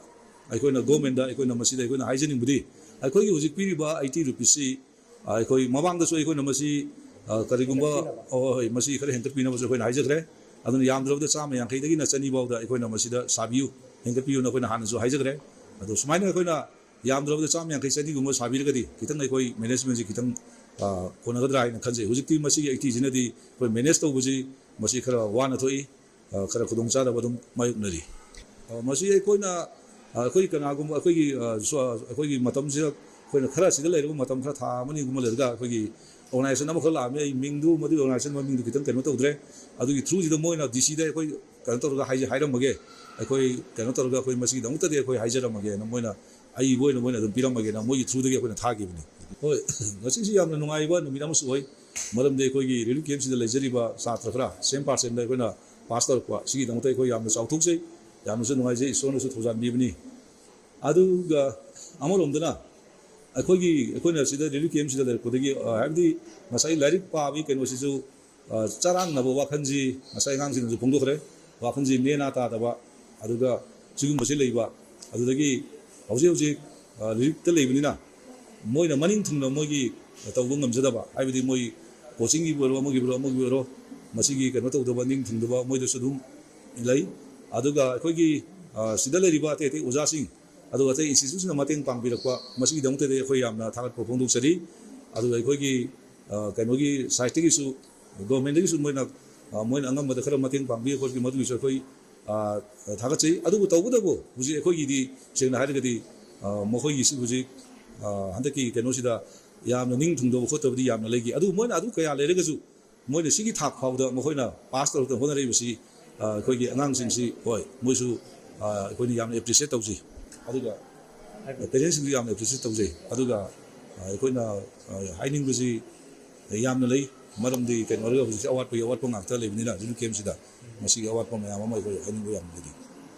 ꯑꯩꯈꯣꯏꯅ, ꯒꯣꯔꯃꯦꯟꯗ ꯑꯩꯈꯣꯏꯅ ꯃꯁꯤꯗ ꯑꯩꯈꯣꯏꯅ ꯍꯥꯏꯖꯅꯤꯡꯕꯗꯤ, ꯑꯩꯈꯣꯏꯒꯤ ꯍꯧꯖꯤꯛ ꯄꯤꯔꯤꯕ ꯑꯩꯠꯇꯤ ꯔꯨꯄꯤꯁꯁꯤ, ꯑ, ꯑꯩꯈꯣꯏ ꯃꯃꯥꯡꯗꯁꯨ ꯑꯩꯈꯣꯏꯅ ꯃꯁꯤ, ꯑ, ꯀꯔꯤꯒꯨꯝꯕ, ꯍꯣꯏ, ꯍꯣꯏ, ꯃꯁꯤ ꯈꯔ ꯍꯦꯟꯒꯠꯄꯤꯅꯕꯁꯨ ꯑꯩꯈꯣꯏꯅ ꯍꯥꯏꯖꯈ꯭ꯔꯦ꯫ ꯑꯗꯨꯅ ꯌꯥꯝꯗ꯭ꯔꯕꯗ ꯆꯥꯝꯃ ꯌꯥꯡꯈꯩꯗꯒꯤꯅ ꯆꯅꯤ ꯐꯥꯎꯗ ꯑꯩꯈꯣꯏꯅ ꯃꯁꯤꯗ ꯁꯥꯕꯤꯌꯨ, ꯍꯦꯟꯒꯠꯄꯤꯌꯨꯅ ꯑꯩꯈꯣꯏꯅ ꯍꯥꯟꯅꯁꯨ ꯍꯥꯏꯖꯈ꯭ꯔꯦ꯫ ꯑꯗꯣ ꯁꯨꯃꯥꯏꯅ ꯑꯩꯈꯣꯏꯅ ꯌꯥꯝꯗ꯭ꯔꯕꯗ ꯆꯥꯝꯃ ꯌꯥꯡꯈꯩ ꯆꯅꯤꯒꯨꯝꯕ ꯁꯥꯕꯤꯔꯒꯗꯤ ꯈꯤꯇꯪ ꯑꯩꯈꯣꯏ ꯃꯦꯅꯦꯖꯃꯦꯟꯁꯤ ꯈꯤꯇꯪ, ꯑ, ꯀꯣꯟꯅꯒꯗ꯭ꯔꯥ ꯍꯥꯏꯅ ꯈꯟꯖꯩ꯫ ꯍꯧꯖꯤꯛꯇꯤ ꯃꯁꯤꯒꯤ ꯑꯩꯠꯇꯤꯁꯤꯅꯗꯤ ꯑꯩꯈꯣꯏ ꯃꯦꯅꯦꯖ ꯇꯧꯕꯁꯤ ꯃꯁꯤ ꯈꯔ ꯋꯥꯅ ꯊꯣꯛꯏ, ꯑ, ꯈꯔ ꯈꯨꯗꯣꯡꯆꯥꯗꯕ ꯑꯗꯨꯝ ꯃꯥꯌꯣꯛꯅꯔꯤ꯫ ꯑ, ꯃꯁꯤ ꯑꯩꯈꯣꯏꯅ, ꯑ, ꯑꯩꯈꯣꯏ ꯀꯅꯥꯒꯨꯝꯕ ꯑꯩꯈꯣꯏꯒꯤ, ꯑ, ꯁꯣ-, ꯑꯩꯈꯣꯏꯒꯤ ꯃꯇꯝꯁꯤꯗ ꯑꯩꯈꯣꯏꯅ ꯈꯔ ꯁꯤꯗ ꯂꯩꯔꯕ ꯃꯇꯝ ꯈꯔ ꯊꯥ ꯑꯃꯅꯤꯒꯨꯝꯕ ꯂꯩꯔꯒ ꯑꯩꯈꯣꯏꯒꯤ ꯑꯣꯔꯒꯅꯥꯏꯖꯦꯁꯟ ꯑꯃꯈꯛ ꯂꯥꯛꯑꯝꯃꯤ꯫ ꯑꯩ ꯃꯤꯡꯗꯨ, ꯃꯗꯨꯒꯤ ꯑꯣꯔꯒꯅꯥꯏꯖꯦꯁꯟ ꯃꯃꯤꯡꯗꯨ ꯈꯤꯇꯪ ꯀꯩꯅꯣ ꯇꯧꯗ꯭ꯔꯦ꯫ ꯑꯗꯨꯒꯤ ꯊ꯭ꯔꯨꯁꯤꯗ ꯃꯣꯏꯅ ꯗꯤ ꯁꯤꯗ ꯑꯩꯈꯣꯏ ꯀꯩꯅꯣ ꯇꯧꯔꯒ ꯍꯥꯏꯖ-, ꯍꯥꯏꯔꯝꯃꯒꯦ, ꯑꯩꯈꯣꯏ ꯀꯩꯅꯣ ꯇꯧꯔꯒ ꯑꯩꯈꯣꯏ ꯃꯁꯤꯒꯤꯗꯃꯛꯇꯗꯤ ꯑꯩꯈꯣꯏ ꯍꯥꯏꯖꯔꯝꯃꯒꯦꯅ ꯃꯣꯏꯅ, ꯑꯩꯒꯤ ꯑꯣꯏꯅ ꯃꯣꯏꯅ ꯑꯗꯨꯝ ꯄꯤꯔꯝꯃꯒꯦꯅ ꯃꯣꯏꯒꯤ ꯊ꯭ꯔꯨꯗꯒꯤ ꯑꯩꯈꯣꯏꯅ ꯊꯥꯈꯤꯕꯅꯤ꯫ ꯍꯣꯏ, ꯉꯁꯤꯁꯤ ꯌꯥꯝꯅ ꯅꯨꯡꯉꯥꯏꯕ ꯅꯨꯃꯤꯠ ꯑꯃꯁꯨ ꯑꯣꯏ, ꯃꯔꯝꯗꯤ ꯑꯩꯈꯣꯏꯒꯤ ꯔꯤꯂꯤꯐ ꯀꯦꯝꯞꯁꯤꯗ ꯂꯩꯖꯔꯤꯕ ꯁꯥꯇ꯭ꯔ ꯈꯔ ꯁꯦꯝ ꯄꯥꯔꯁꯟꯗ ꯑꯩꯈꯣꯏꯅ ꯄꯥꯁ ꯇꯧꯔꯛꯄ, ꯁꯤꯒꯤꯗꯃꯛꯇ ꯑꯩꯈꯣꯏ ꯌꯥꯝꯅ ꯆꯥꯎꯊꯣꯛꯆꯩ, ꯌꯥꯝꯅꯁꯨ ꯅꯨꯡꯉꯥꯏꯖꯩ, ꯏꯁꯣꯔꯅꯁꯨ ꯊꯧꯖꯥꯟꯕꯤꯕꯅꯤ꯫ ꯑꯗꯨꯒ ꯑꯃꯔꯣꯝꯗꯅ ꯑꯩꯈꯣꯏꯒꯤ, ꯑꯩꯈꯣꯏꯅ ꯁꯤꯗ ꯔꯤꯂꯤꯐ ꯀꯦꯝꯞꯁꯤꯗ ꯂꯩꯔꯛꯄꯗꯒꯤ, ꯑ, ꯍꯥꯏꯕꯗꯤ ꯉꯁꯥꯏ ꯂꯥꯏꯔꯤꯛ ꯄꯥꯕꯒꯤ ꯀꯩꯅꯣꯁꯤꯁꯨ ꯑ, ꯆꯔꯥꯡꯅꯕ ꯋꯥꯈꯜꯁꯤ ꯉꯁꯥꯏ ꯑꯉꯥꯡꯁꯤꯡꯅꯁꯨ ꯐꯣꯡꯗꯣꯛꯈ꯭ꯔꯦ꯫ ꯋꯥꯈꯜꯁꯤ ꯅꯦꯅꯥ ꯇꯥꯗꯕ, ꯑꯗꯨꯒ ꯁꯤꯒꯨꯝꯕꯁꯤ ꯂꯩꯕ, ꯑꯗꯨꯗꯒꯤ ꯍꯧꯖꯤꯛ ꯍꯧꯖꯤꯛ, ꯑ, ꯔꯤꯂꯤꯐꯇ ꯂꯩꯕꯅꯤꯅ ꯃꯣꯏꯅ ꯃꯅꯤꯡ ꯊꯨꯡꯅ ꯃꯣꯏꯒꯤ ꯇꯧꯕ ꯉꯝꯖꯗꯕ, ꯍꯥꯏꯕꯗꯤ ꯃꯣꯏ ꯀꯣꯆꯤꯡꯒꯤꯕꯨ ꯑꯣꯏꯔꯣ, ꯑꯃꯒꯤꯕꯨ ꯑꯣꯏꯔꯣ, ꯑꯃꯒꯤꯕꯨ ꯑꯣꯏꯔꯣ, ꯃꯁꯤꯒꯤ ꯀꯩꯅꯣ ꯇꯧꯗꯕ, ꯅꯤꯡ ꯊꯨꯡꯗꯕ ꯃꯣꯏꯗꯁꯨ ꯑꯗꯨꯝ ꯂꯩ꯫ ꯑꯗꯨꯒ ꯑꯩꯈꯣꯏꯒꯤ, ꯑ, ꯁꯤꯗ ꯂꯩꯔꯤꯕ ꯑꯇꯩ ꯑꯇꯩ ꯑꯣꯖꯥꯁꯤꯡ, ꯑꯗꯨꯒ ꯑꯇꯩ ꯏꯟꯁꯇꯤꯇ꯭ꯌꯨꯠꯁꯤꯡꯅ ꯃꯇꯦꯡ ꯄꯥꯡꯕꯤꯔꯛꯄ, ꯃꯁꯤꯒꯤꯗꯃꯛꯇꯗꯤ ꯑꯩꯈꯣꯏ ꯌꯥꯝꯅ ꯊꯥꯒꯠꯄ ꯐꯣꯡꯗꯣꯛꯆꯔꯤ꯫ ꯑꯗꯨꯒ ꯑꯩꯈꯣꯏꯒꯤ, ꯑ, ꯀꯩꯅꯣꯒꯤ ꯁꯥꯏꯠꯇꯒꯤꯁꯨ, ꯒꯣꯔꯃꯦꯟꯗꯒꯤꯁꯨ ꯃꯣꯏꯅ, ꯑ, ꯃꯣꯏꯅ ꯑꯉꯝꯕꯗ ꯈꯔ ꯃꯇꯦꯡ ꯄꯥꯡꯕꯤ ꯈꯣꯠꯄꯤ, ꯃꯗꯨꯒꯤꯁꯨ ꯑꯩꯈꯣꯏ, ꯑ, ꯊꯥꯒꯠꯆꯩ꯫ ꯑꯗꯨꯕꯨ ꯇꯧꯕꯇꯕꯨ ꯍꯧꯖꯤꯛ ꯑꯩꯈꯣꯏꯒꯤꯗꯤ, ꯁꯦꯡꯅ ꯍꯥꯏꯔꯒꯗꯤ, ꯑ, ꯃꯈꯣꯏꯒꯤꯁꯨ ꯍꯧꯖꯤꯛ, ꯑ, ꯍꯟꯗꯛꯀꯤ ꯀꯩꯅꯣꯁꯤꯗ ꯌꯥꯝꯅ ꯅꯤꯡ ꯊꯨꯡꯗꯕ ꯈꯣꯠꯇꯕꯗꯤ ꯌꯥꯝꯅ ꯂꯩꯈꯤ꯫ ꯑꯗꯨꯕꯨ ꯃꯣꯏꯅ ꯑꯗꯨ ꯀꯌꯥ ꯂꯩꯔꯒꯁꯨ ꯃꯣꯏꯅ ꯁꯤꯒꯤ ꯊꯥꯛ ꯐꯥꯎꯗ ꯃꯈꯣꯏꯅ ꯄꯥꯁ ꯇꯧꯔꯛꯇꯅ ꯍꯣꯠꯅꯔꯛꯏꯕꯁꯤ, ꯑ, ꯑꯩꯈꯣꯏꯒꯤ ꯑꯉꯥꯡꯁꯤꯡꯁꯤ, ꯍꯣꯏ, ꯃꯣꯏꯁꯨ, ꯑ, ꯑꯩꯈꯣꯏꯅ ꯌꯥꯝꯅ ꯑꯦꯄ꯭ꯔꯤꯁꯤꯌꯦꯠ ꯇꯧꯖꯩ꯫ ꯑꯗꯨꯒ ꯄꯦꯔꯦꯟꯁꯁꯤꯡꯁꯨ ꯌꯥꯝꯅ ꯑꯦꯄ꯭ꯔꯤꯁꯤꯌꯦꯠ ꯇꯧꯖꯩ꯫ ꯑꯗꯨꯒ, ꯑ, ꯑꯩꯈꯣꯏꯅ, ꯑ, ꯍꯥꯏꯅꯤꯡꯕꯁꯤ ꯌꯥꯝꯅ ꯂꯩ꯫ ꯃꯔꯝꯗꯤ ꯀꯩꯅꯣ ꯑꯣꯏꯔꯒ ꯍꯧꯖꯤꯛꯁꯦ ꯑꯋꯥꯠꯄꯒꯤ ꯑꯋꯥꯠꯄ ꯉꯥꯛꯇ ꯂꯩꯕꯅꯤꯅ ꯔꯤꯂꯤꯐ ꯀꯦꯝꯞꯁꯤꯗ ꯃꯁꯤꯒꯤ ꯑꯋꯥꯠꯄ ꯃꯌꯥꯝ ꯑꯃ ꯑꯩꯈꯣꯏ ꯍꯥꯏꯅꯤꯡꯕ ꯌꯥꯝꯅ ꯂꯩ꯫